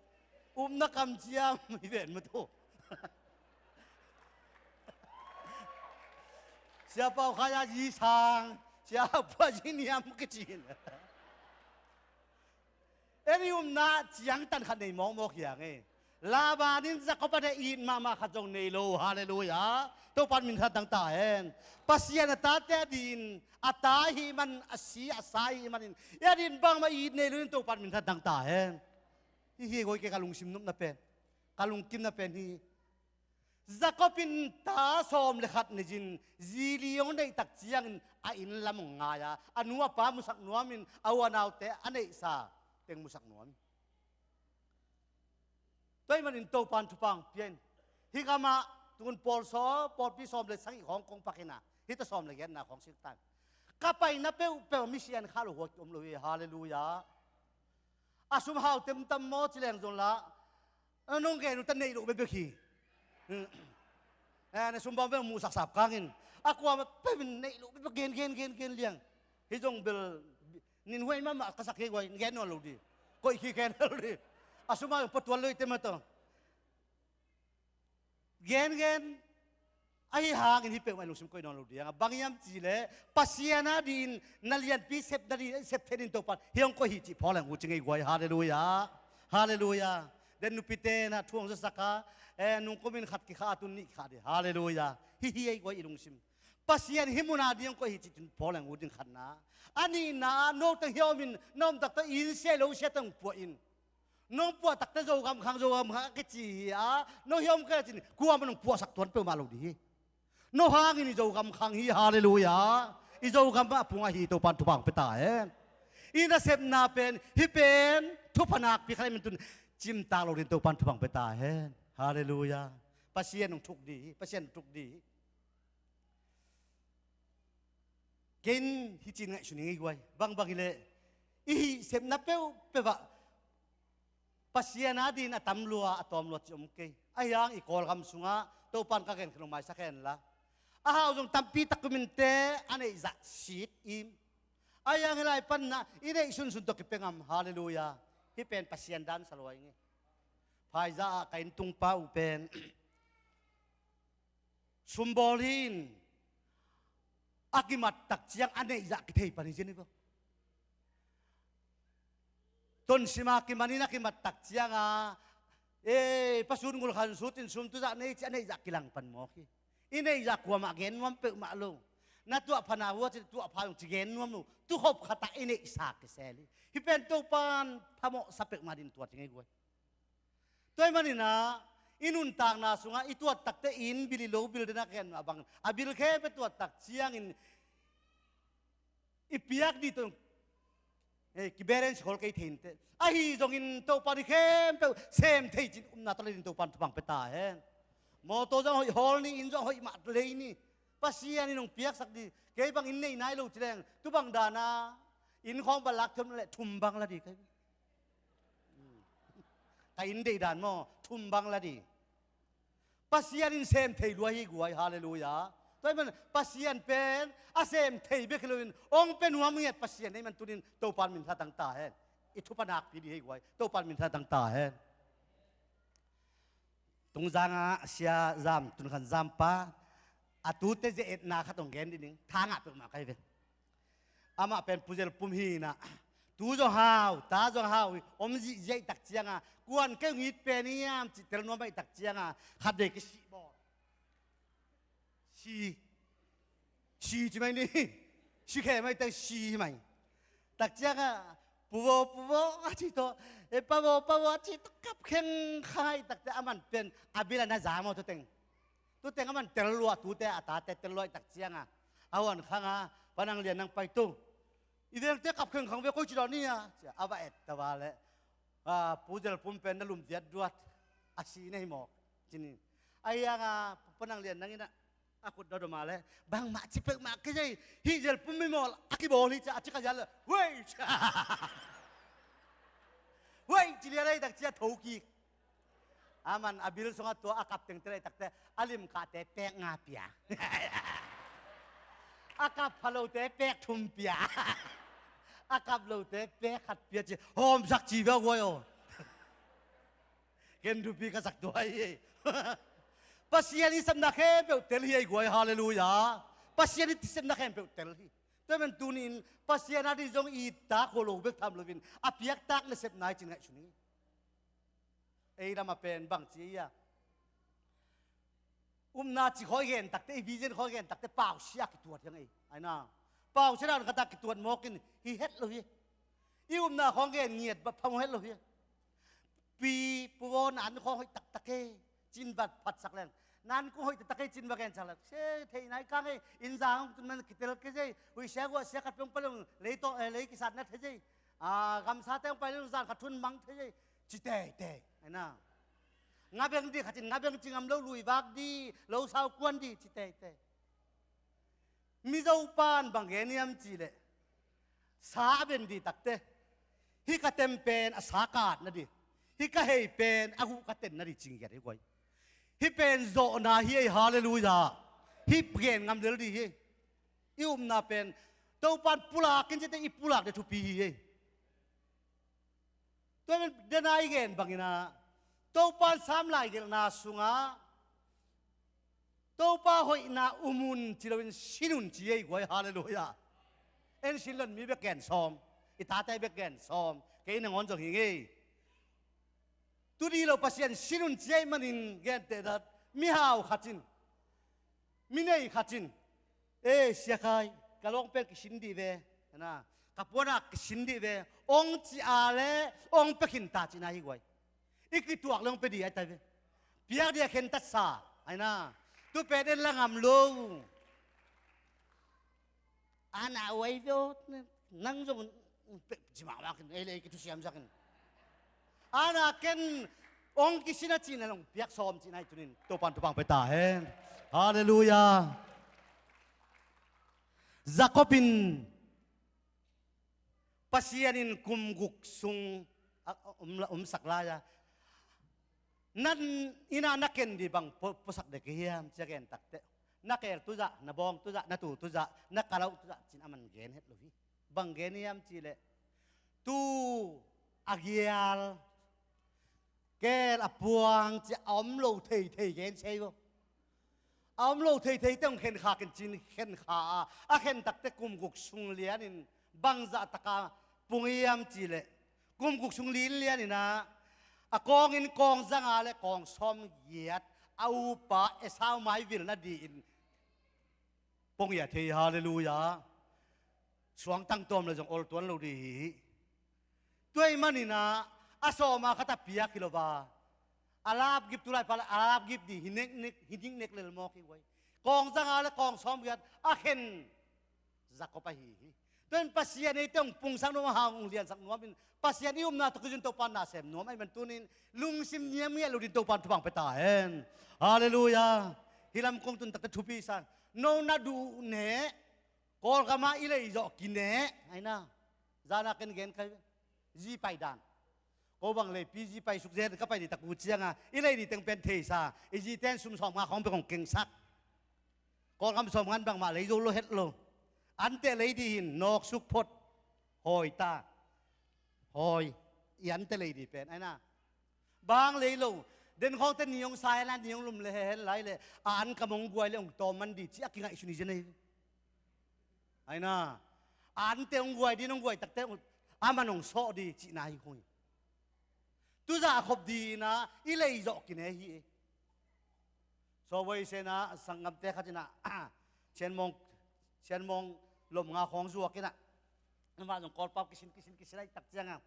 Upna kamciam hi ven mawk tawh. Sia Pau Khai a zi sang, Sia Hau Pua zi niam kici in. En i upna ciangtan khat nei mawkmawk hiang ei. Laban in Jakob a deih it mahmah khat zong nei lo. Halleluiah. Topan minthan tang ta hen. Pasian a tate a din a ta ahih man a si a sa ahih manin i a din bangmah it nei lo in Topan minthan tang ta hen. Hih hi goi kei ka lungsim nopna pen, ka lungkimna pen hi. Jakob in ta sawm le khat nei-in zi li hong neih tak ciangin a inn lam hong ngai a, a nu a pa musak nuamin a u a naute a neihsa teng musak nuam. Tua ahih manin Topan thupha hong pia in. Hih gamah tun pawl sawm, pawlpi sawm le sagih khawng kong phak hi a, hih tawh sawm le giatna khawng sik ta in. Ka paina peuhpeuh ah misiangtho kha lo hua ki om lo hi. Halleluiah. A sum hau temtam maw ci leng zong la, a nong gen uh ta neih loh bekbek hi. Eh, na sum bang bek muhsak sap kangin a kuamah peuh in neih loh bekbek gen gen gen gen liang. Hih zong bel nin huai mahmah ka sak hi guai, gen nawn lo di. Koih khikhen lo di. A sum hau patual lo hi te mah tawh. Gen gen. Ahi hangin hih peuhmah i lungsim koih nawn lo ding a, bang hiam cih leh Pasian a dingin na lianpi sep nading, sep theih nading Topan hih hong koih hi cih phawk leng ut ci ing ei guai. Halleluiah. Halleluiah. Den nupite na thu hong zasak a, eh, nungkumin khat kikhah a, tun nih kikhah ding. Halleluiah. Hih hi ei guai i lungsim. Pasian hih mun a ding hong koih hi cih tun phawk leng ut ding khatna. A nihna ah no teng hih a omin na om taktak in sia lo sia teng puah in. Nong puah takte Zogam khang, Zogam khang a kici hi a, no hih om kei a cin kuamah nong puahsak tuan peuhmah lo ding hi. No hangin i Zogam khang hi. Halleluiah. I Zogam mah a pung ahi Topan thupha hong pia ta hen. I nasepna pen hih pen thupha nakpi khat ahih manin tun cimtak lo ding Topan thupha hong pia ta hen. Halleluiah. Pasian hong thuk ding hi, Pasian hong thuk ding hi. Ken hih ci-in ngaihsun ing ei guai. Bangbang hileh i hih sepna peuhpeuh ah Pasian a dingin a tam lua, a tawm lua ci om kei. Ahi hang i Kawlgam sungah Topan ka gen khin lo maisak hen la, a hau zong tampi tak um inteh, a neih zah sit im. Ahi hang hih lai panna i neih sunsun tawh kipia ngam. Halleluiah. Hih pen Pasian dan sa lua ing ei. Phaizah ah ka inntung pa uh pen sumbawl hi in, a kimat tak ciang a neih zah kithei pan hi zen hi bang. Tonsima kiman in a kimat tak cianga, eh, pasut ngul khan sut in sum tu zah nei ci a neih zah kilang pan mawk hi. I neih zah kuamah gen nuam peuhmah lo. Na tuah pha na vua ci, tuah pha zong ci gen nuam lo. Tukhop khat ah i neihsa kisel hi. Hih pen Topan phamawhsa peuhmah ding tuat hi ing ei guai. Tua ahih manin ah i nuntakna sungah i tuat takte in bil i lo bil dena ken a bang a bil khempeuh tuat tak ciangin i piak ding tawh, eh, kibalance khol kei thei inteh. Ahi zongin Topan hih khempeuh sem thei cin upna tawh lei ding Topan thupha hong pia ta hen. Mawtaw zong hoih hawl ni, inn zong hoih mah lei ni. Pasian in hong piaksak ding. Kei bang inn nei nai lo ci leng tu bang dana inn khawng bang lak thum leh thum bang la ding kei. Ka inn deih dan maw, thum bang la ding. Pasian in sem thei lua hi guai. Halleluiah. Tua ahih man Pasian pen a sem thei bek hi loin hong pia nuam ngiat Pasian ahih man tunin Topan min tha tang ta hen. I thupha nakpi ding hi guai. Topan min tha tang ta hen. Tungzang ah Sia Zam, Tunkhan Zam pa, a tute zia etna khat hong gen ding ning, tha ngah peuhmah ka hi ve. Amah pen Pu Zel Pum hi in ah, tu zong hau, ta zong hau hi, om zihziah i tak cianga, kuan kei hong it pen hiam cih tel nuam a i tak cianga, khat vei kisih bawl. Si. Si ci mai ni. Si khe mai teng si hi mai. Tak cianga, Pu Vo, Pu Vo, a ci tawh, e, Pa Vo, Pa Vo, a ci tawh kap khengkhang a i takte aman pen a bil a na za maw tu teng. Tu teng aman tel lua, tute a tate tel lua i tak cianga, a huan khanga, Pa Nang Lian nang pai tu. I vengte kap khengkhang ve, koi ci dawn ni a, ci a va et ta va leh, a, Pu Zel Pum pen na lum diatduat a si na hi mawk ci ni. Ahi hanga Pa Nang Lian nang in ah a khut dodom a leh, bangmah ci peuhmah kei zei, hih Zel Pum mi mawl a kibawl hi ci a, a ci kha zial leh, wei! Wei! Ci lian a i tak cia tho kik. Aman a bil sungah tua a kap tengte leh i takte a limkahte pek nga pia. A kap phalote pek thum pia. A kap lote pek khat pia ci hawmsak ci veu guai aw. Ken thupi ka sak tua hi. Pasian i sepna khempeuh tel hi ei guai. Halleluiah. Pasian i sepna khempeuh tel hi. Tua man tunin Pasian a ding zong i ittak khua lo bek tham loin a piaktak nasepna i cin ngaihsun hi. Ei lamah pen bangci ei a, upna ci khawi gen takte, i vision khawi gen takte pausia kituat hiang ei. Aina pausia dan kata kituat mawkin hi het lo hi. I upna khawng gen ngiat bat phamo het lo hi. Pi puaw na an khawng hoih taktak e. Cin bat phatsak leng Nan kung hoih taktak ei cin va gen cak leh, se thei nai kang ei, inn zang hong tun man kitel kei zei, huih sia guah sia khat pia hong pai leh hong lei tawh, eh, lei kisat na thei zei. Ah, gamsate hong pai leh hong zan khat thun mang thei zei. Ci teitei, ai na. Ngabeng dih khat in ngabeng ci ngam lo, lui vak dih, lo sau kuan dih, ci teitei. Mizo pan bang gen hiam cih leh, sa a ben dih takte, hih ka tem pen a sa ka at nading, hih ka hei pen a huh ka ten nading cing hiat hi guai. Hih pen zawhna hi ei, halleluiah. Hih gen ngam lel dih hi. I upna pen Topan pulak in cite i pulak ding thupi hi ei. Tua pen dena i gen bangin ah, Topan sam lai gelhna sungah Topa hoihna um un ci loin sin un ci ei guai, halleluiah. En sin lon mi bek gen sawm, i tate bek gen sawm, kei nangawn zong hi ngei. Tu dih lo Pasian sin un ci ei manin gentehna, mihau khat in, mi nei khat in, "E, Sia Khai, ka lawng pen kisin dih ve, na, ka puanak kisin dih ve," ong ci a leh ong pia khin ta cihna hi guai. I kituak leh ong pia dih ai ta ve. Piak dih a khentatsa, ai na. Tu pen en la ngam lo. Ana uai ve aw, nang zong pek ci mahmah khin, ei le ei kithusiam sak in. Ana ken ong kisin a cihna long piak sawm cihna hi tunin, Topan thupha pia ta hen. Halleluiah. Jacob in Pasian in kum guk sung a, a, om, omsak lai a, nan ina na ken dih bang pu-, pusak dek hiam ci a gen takte, na keel tuzah, na bawng tuzah, na tuu tuzah, na kalau tuzah cin aman gen het lo hi. Bang gen hiam cih leh, tuu a gial, keel a puang ci a om lo theithei gen sei vo. A om lo theithei teng khen kha ken cin khen kha a, a khen takte kum guk sung lianin bangzah taka pung hiam cih leh, kum guk sung lin lianin ah, a kawngin kawng zanga le kawng sawm giat a upa Esau mai vil nadingin pong hiat hi, halleluiah. Suangtang tawm le zong ol tuan lo dih hi. Tua ahih manin ah, a sawma khat a piak hi lo va, a lapgip, tulai pala a lapgip dih hi neknek, hi neknek lel mawk hi guai. Kawng zanga le kawng sawm giat a khen Jacob ahi hi. Tua in Pasian eite hong pungsak nuam a, hang hong liansak nuam in, Pasian i upna tawh kizui in Topan na sem nuam ahih man tunin lungsim niam ngiat lo ding Topan thupha pia ta hen. Halleluiah. Hih lam kong tun takte thupi sa. No na duh neh, Kawlgam ah i lei zawh kineh, ai na. Zana ken gen kha hi ve. Zi pai dan. Ko bang leipi zi pai suk zen ka pai dih tak uh cianga, i lei dih teng pen theisa, i zite in sum sawmnga khawng pek hong kengsak. Kawlgam sawmnga in bangmah lei zo lo het lo. Ante lei dih hi in nawk suk phot. Hawi ta. Hawi. I ante lei dih pen, ai na. Bang lei lo. Den khawngte ni hong sa hen lai, ni hong lum le hen lai le, a an kam hong guai le hong tawm man dih ci a kingaihsun hi zen ahi. Ai na, ante hong guai dih, hong guai takte, aman hong sawh dih cihna hi khong hi. Tuzah khop dih na, i lei zawh kineh hi. Sawboi sena sanggamte khat in ah, Sianmawng, Sianmawng lom nga khawng zuak in ah, amah zong Kawlpau kisin, kisin, kisin ahih tak cianga,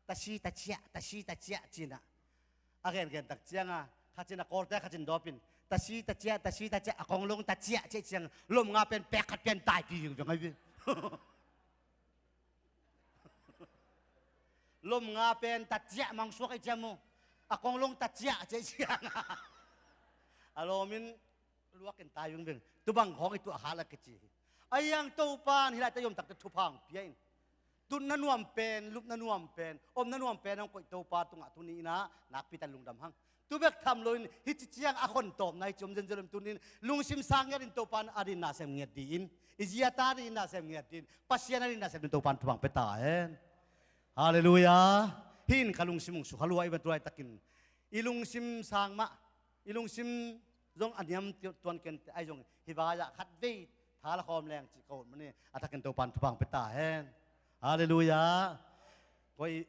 tasi, taciah, tasi, taciah ci in ah, a gengen tak cianga, khat in a Kawlte khat in dawpin, tasi, taciah, tasi, taciah, a konglong taciah, ciah ciang, lom nga pen pek khat pian taipi vingveng ahi ve. Lom nga pen taciah mang suak ahi ciang mu, a konglong taciah, ciah ciang, a lawmin luakin tai vingveng. Tubang khawng i tuah kha la kici hi. A hiang Topan hih laite i om takte thupha hong pia in. Tutna nuam pen, lupna nuam pen, omna nuam pen hong koih Topa tungah tuni in ah nakpi tak lungdam hang. Tu bek tham loin hih ci ciang a khon tawpna hi ci om zenzen lo in tunin lungsim sang ngiat in Topan a ding na sem ngiat dih in. I zi a ta ding na sem ngiat dih in. Pasian a ding na sem ding Topan thupha pia ta hen. Halleluiah. Hih in ka lungsim hong sukha lua i ban tu laitakin. I lungsim sang mah, i lungsim zong a niam tuan kei in teh, ahi zongin hih vai-ah khat vei tha la khawm leng cih ka ut manin a thakin Topan thupha pia ta hen. Halleluiah. Koi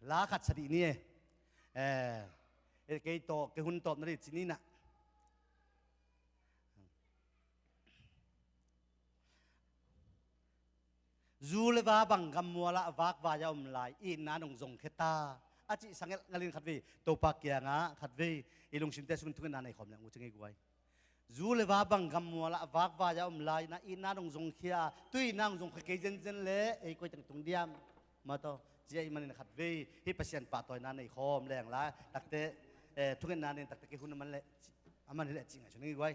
la khat sa dih ni e. Eh, kei tawh, kei hun tawp na dih ci ni na. Zu le va bang gammual ah vakvai a om lai, itna nong zongkhia ta, a cih sangelh ngalin khatvei Topa kiangah khatvei i lungsimte sungin thungetna nei khawm leng uh cing ei guai. Zu le va bang gammual ah vakvai a om lai-in itna dong zongkhia, tu-in itna dong zongkhia kei zenzen le ei koi teng tung diam? Mah tawh ci ahih manin khatvei hih Pasian pahtawina nei khawm leng lai takte, eh, thungetna nei takte kei hun a man leh, a man hi leh cih ngaihsun ing ei guai.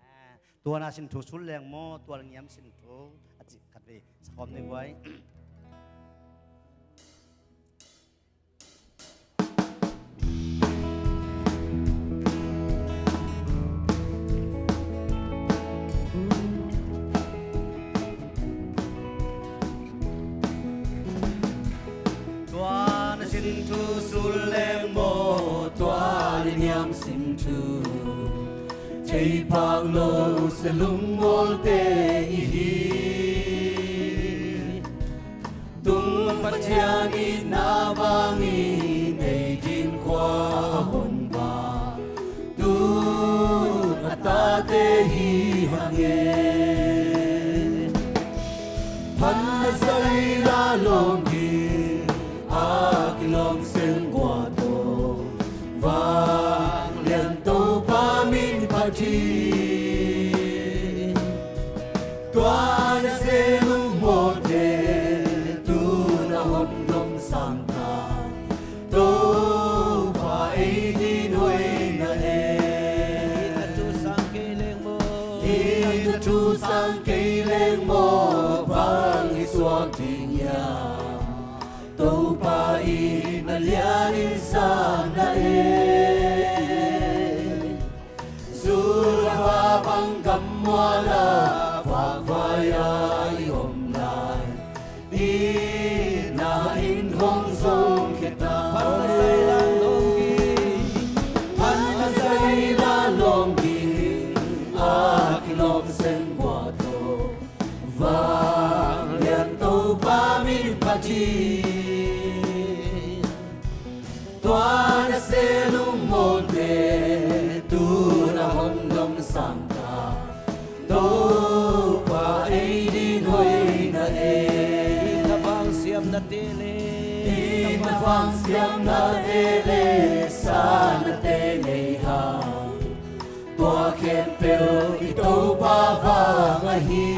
Ah, tuana sin thu sul leng maw, tual ngiam sin thu a cih khatvei sakhawm ni guai. Tua na sin thu sul leng maw, tua liniam sin thu theiphak lo se lungmawlte i hi. Tung Pathian itna vangin ei din khua a hong vak tun a tate hi hang e. Phan a zai la lawm hi a kilawm seng gua tawh vanglian Topa min phat hi. Tua na se lungmawlte tun a hong dom sang ta. Topa ei din hoihna e. Hih na thu sang kei leng maw, hih na thu sang kei leng maw, bang i suak ding hiam? Topa in a lianin sang na e. Zu le va bang gammual ah vakvai a i om lai, itna in hong zongkhia ta. Phan a zai la lawm hi, phan a zai la lawm hi a kilawm seng gua tawh vanglian Topa min phat hi. Tua na se lungmawlte tun a hong dom sang ta. Topa ei din hoihna e. Itna vang siamnate le, itna vang siamnate le, sanate nei hang. Tua khempeuh i Topa vang ahi.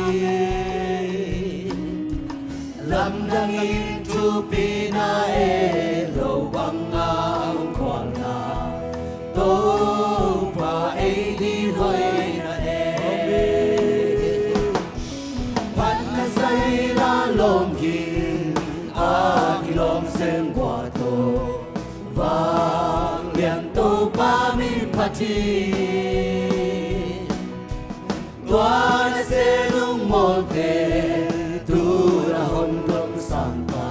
Lamdangin thupina e, lo banga hong khualna Topa ei din hoihna e. Phan a zai la lawm hi a kilawm seng gua tawh vanglian Topa min phat hi. Tua na se lungmawlte tun a hong dom sang ta.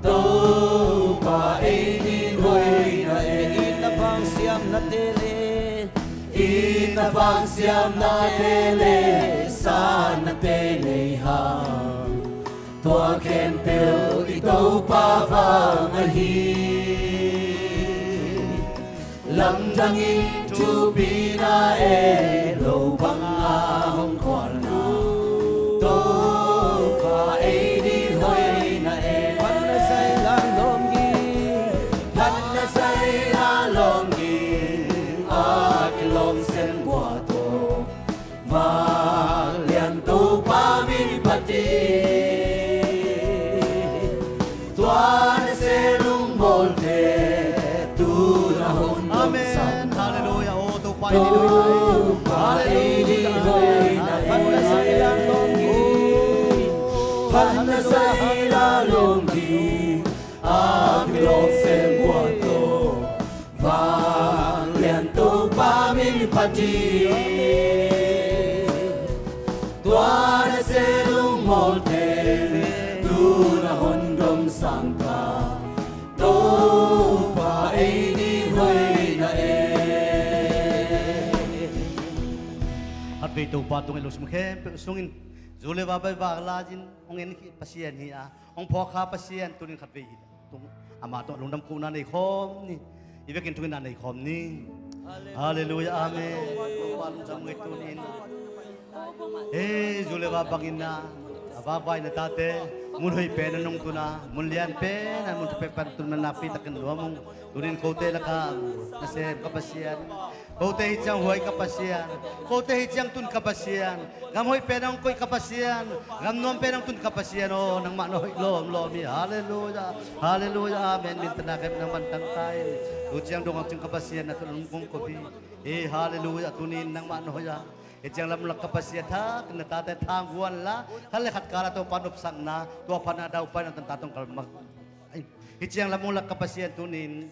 Topa ei din hoihna e. Itna vang siamnate le, itna vang siamnate le, sanate nei hang. Tua khempeuh i Topa vang ahi. Lamdangin thupina e, lo banga hong khualna Topa ei din hoihna e. Phan a zai la lawm hi, phan a zai la lawm hi a kilawm seng gua tawh vanglian Topa min phat hi. Tua na se lungmawlte tun a hong dom sang ta. Amen. Halleluiah. O Topa, Topa ei din hoihna e. Phan a zai la lawm hi, phan a zai la lawm hi a kilawm seng gua tawh vanglian Topa min phat hi. Tua na se lungmawlte tun a hong dom sang ta. Topa ei din hoihna e. Khatvei Topa tungah i lungsim khempeuh sungin zu le va bai vak lai-in hong en khit Pasian hi a, hong phawk kha Pasian tuni-in khatvei i tung amah tungah lungdam kohna nei khawm ni. I vekin thungetna nei khawm ni. Halleluiah, amen. Topa lungdam ngei tunin. Hei, zu le va bangin na a vakvai na tate mun hoih pen a nong tuna, mun lian pen a mun thupek pan tun na nakpi takin nuam ung. Tunin kote lakah nasem ka Pasian, kote hi ciang huai ka Pasian, kote hi ciang tun ka Pasian, gam hoih pen a hong koih ka Pasian, gam nuam pen a hong tun ka Pasian aw, nangmah na hoih lawmlawm hi. Halleluiah, halleluiah, amen. Minthanna kep nangman tangta in. Tu ciang dong hang ciang ka Pasian na tun hong kong kop hi. Hi, halleluiah, tunin nangmah na hoih a. Hi ciang lamlak ka Pasian thak na tate thang guan la, khat le khat kala Topa nopsakna, tua phatna daupai na tanta tong kalmak. Hi ciang lamlak ka Pasian tunin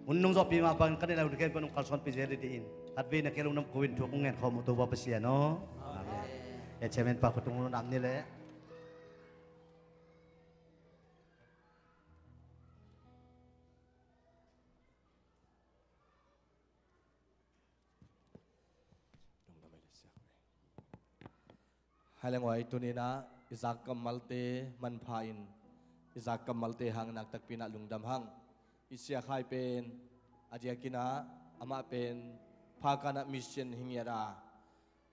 hun nong zawhpih mah bangin ka neih lai hun ken ko nong kalsuanpih zel dih in. Khatvei na ke lungdam ko in thu kong ngen khawm uh Topa Pasian aw. Amen. E chairman pa khutung lungdam ni leh. Hai le nguai, tuninah i zak kammalte manpha in i zak kammalte hang naktakpi inah lungdam hang. I siakhai pen a diakinah amah pen phakanah mission hi ngiat a,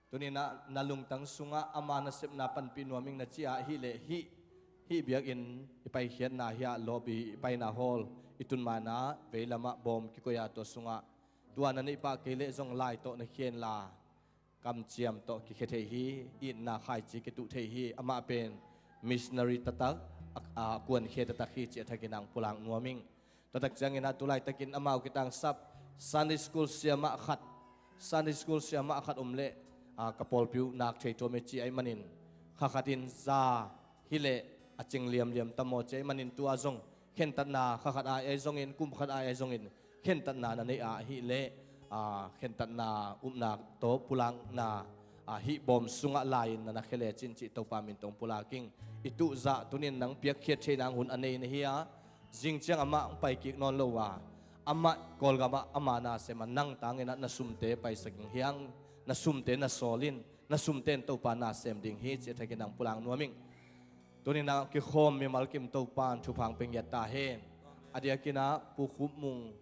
tuninah na lungtang sungah ama nasepna panpih nuaming na ci-ah hih leh hih, hih biakinn i paikhiatna hiah lawpi i paina hawl i tun manah veilamah bawm kikoih a tua sungah tua na neihpah kei leh zong lai tawh na khienla kamciam tawh kikhia thei hi. Itna khaici kituh thei hi. Amah pen missionary taktak a, a kuankhia taktak hi ci a thakin ang pulak nuam ing. Taktak ciangin a tulaitakin amau kitangsap Sunday school siamah khat, Sunday school siamah khat om leh a, ka pawlpi uh nak thei tuam e ci ahih manin kha khatin za hileh a cing liamliam tam aw ci ahih manin tua zong khentatna kha khat ai ai zongin kum khat ai ai zongin khentatna na neih ah ahih leh a, khentatna upna tawh pulakna a, hih bawm sungah lai-in na na khia lecin cih Topa min tawh pulak ing. I tuhzah tunin nang piakkhiat thei nang hun a nei na hi a, zing ciang amah hong pai kik nawn lo a, amah Kawlgamah ama nasem a nang tanginah na sumte paisak ing hiang, na sumte na sawl in, na sumte in Topa nasem ding hi ci a thakin ang pulak nuam ing. Tuninah kikhawm mimal kim Topa in thupha pia ngiat ta hen. A diakinah Pu Khup Mung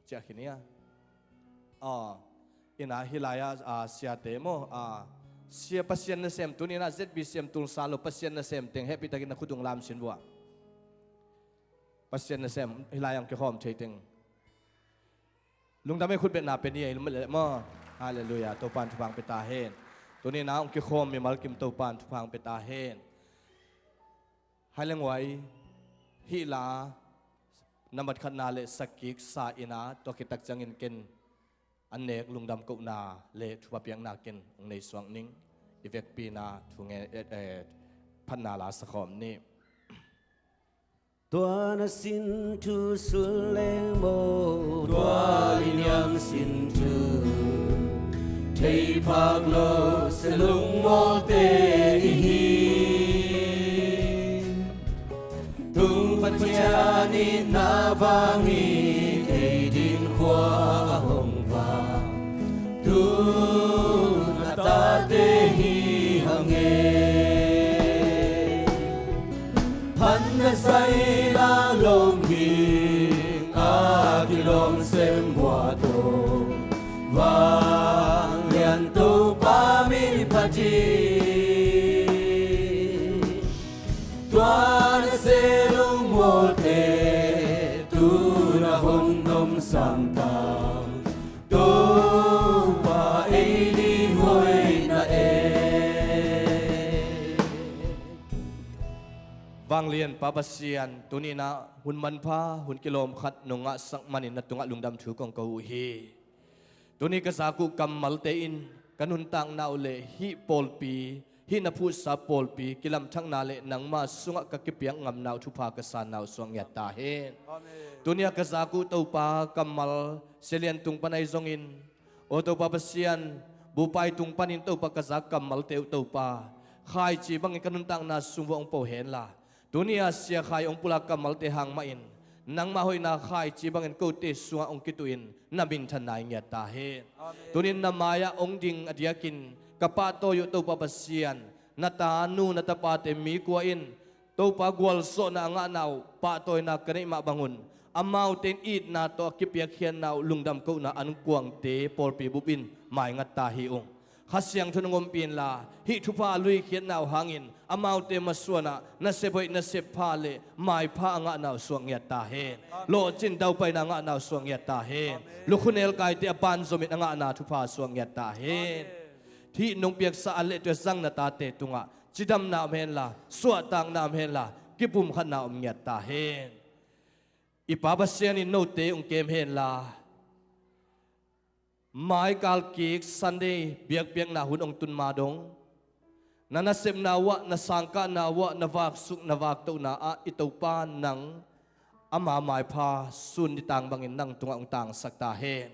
ciah khin ia. Aw, inah hih lai-ah a, siate maw a, sia Pasian nasem tuninah Z B C M Tulsa lo Pasian nasem teng hehpih takin na khut ung lam sin vua. Pasian nasem hih lai-ah hong kikhawm thei teng lungdam ei khut betna pia ni ei leh maw. Halleluiah, Topa in thupha pia ta hen. Tuninah hong kikhawm mimal kim Topa in thupha pia ta hen. Hai le nguai, hih la nambat khatna le sakkik sa inah tua khit tak ciangin ken an nek lungdam kohna le thupha piakna ken hong nei suak ning. I vekpi inah thu nge, eh, eh, phatna la sakhawm ni. Tua na sin thu sun leng maw, tua i niam sin thu thei phak lo se lungmawlte i hi. Tung Pathian in na vang hi, ei din khua a hong vang, tun a tate hi hang e. Phan na sai la lom hi, a kilawm sem bua to, vanglian Topa min phat hi. Tua na se lungmawlte tun a hong nom samta, Topa ei din hoih na e. Vanglian Pa Pasian, tuninah hun manpha hun kilawm khat nong ngahsak manin na tungah lungdam thu kong ko uh hi. Tuni ka zak uh kammalte in ka nuntakna uh le hih pawlpi, hih na phutsa pawlpi kilamthakna le nangma sungah ka kipiak ngamna uh thupha ka sanna uh suak ngiat ta hen. Amen. Tuni a ka zak uh Topa kammal Sia Lian tung pan ahi zongin, aw Topa Pasian, bupai tung panin Topa ka zak kammalte uh Topa khaici bangin ka nuntakna sung vua hong po henla, tuni a Sia Khai hong pulak kammalte hang mahin nangmah hoihna khaici bangin kote sungah hong kituhin na minthanna i ngiat ta hen. Amen. Tunin na mai-ah hong ding a diakin ka pahtawi uh Topa Pasian, na tanu na tapate mi kua in Topa gualzawhna a ngahna uh pahtawina ka neih mah bangun amaute in itna tawh a kipiakkhiatna uh lungdam kohna an kuangte pawlpi bup in maingat ta hi ung. Kha Siangtho nong ompih inla, hih thupha a luikhiatna uh hangin amaute masuanah nasep hoih, nasep pha le maipha a ngahna uh suak ngiat ta hen. Lawhcin daupaina a ngahna uh suak ngiat ta hen. Lukhu nelkaite a banzomin a ngahna thupha suak ngiat ta hen. Hih nong piaksa an le tua zang na tate tungah cidamna om henla, suahtakna om henla, kipumkhatna om ngiat ta hen. I Pa Pasian in note hong kem henla, maikal kik Sunday biakpiakna hun hong tun ma dong, na nasepna uh ah, na sangkahna uh ah, na vaksuk na vaktohna ah i Topa nang ama maipha sun nitang bangin nang tungah hong tangsak ta hen.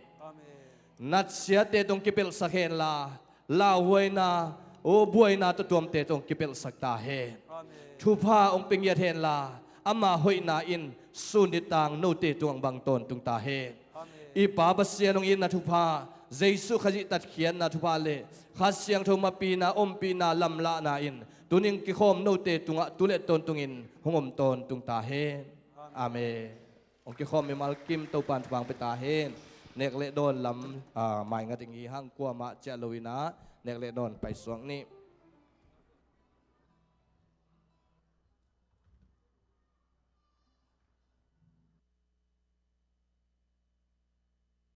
Natsiate tawh hong kipelhsak henla, lauhuaina, o buaina tawh tuamte tawh hong kipelhsak ta hen. Thupha hong pia ngiat henla, ama hoihna in sun nitang note tungah hong bang tawntung ta hen. I Pa Pasian hong itna thupha, Jesuh Khazih tatkhiatna thupha le Kha Siangtho mapihna, ompihna, lamlahna in tuning kikhawm note tungah tu le tawntungin hong om tawntung ta hen. Amen. Hong kikhawm mimal kim Topan thupha hong pia ta hen. Nek le dawn lam, ah, maingat ing hi hang, kuamah ciah loinah nek le dawn paisuak nih.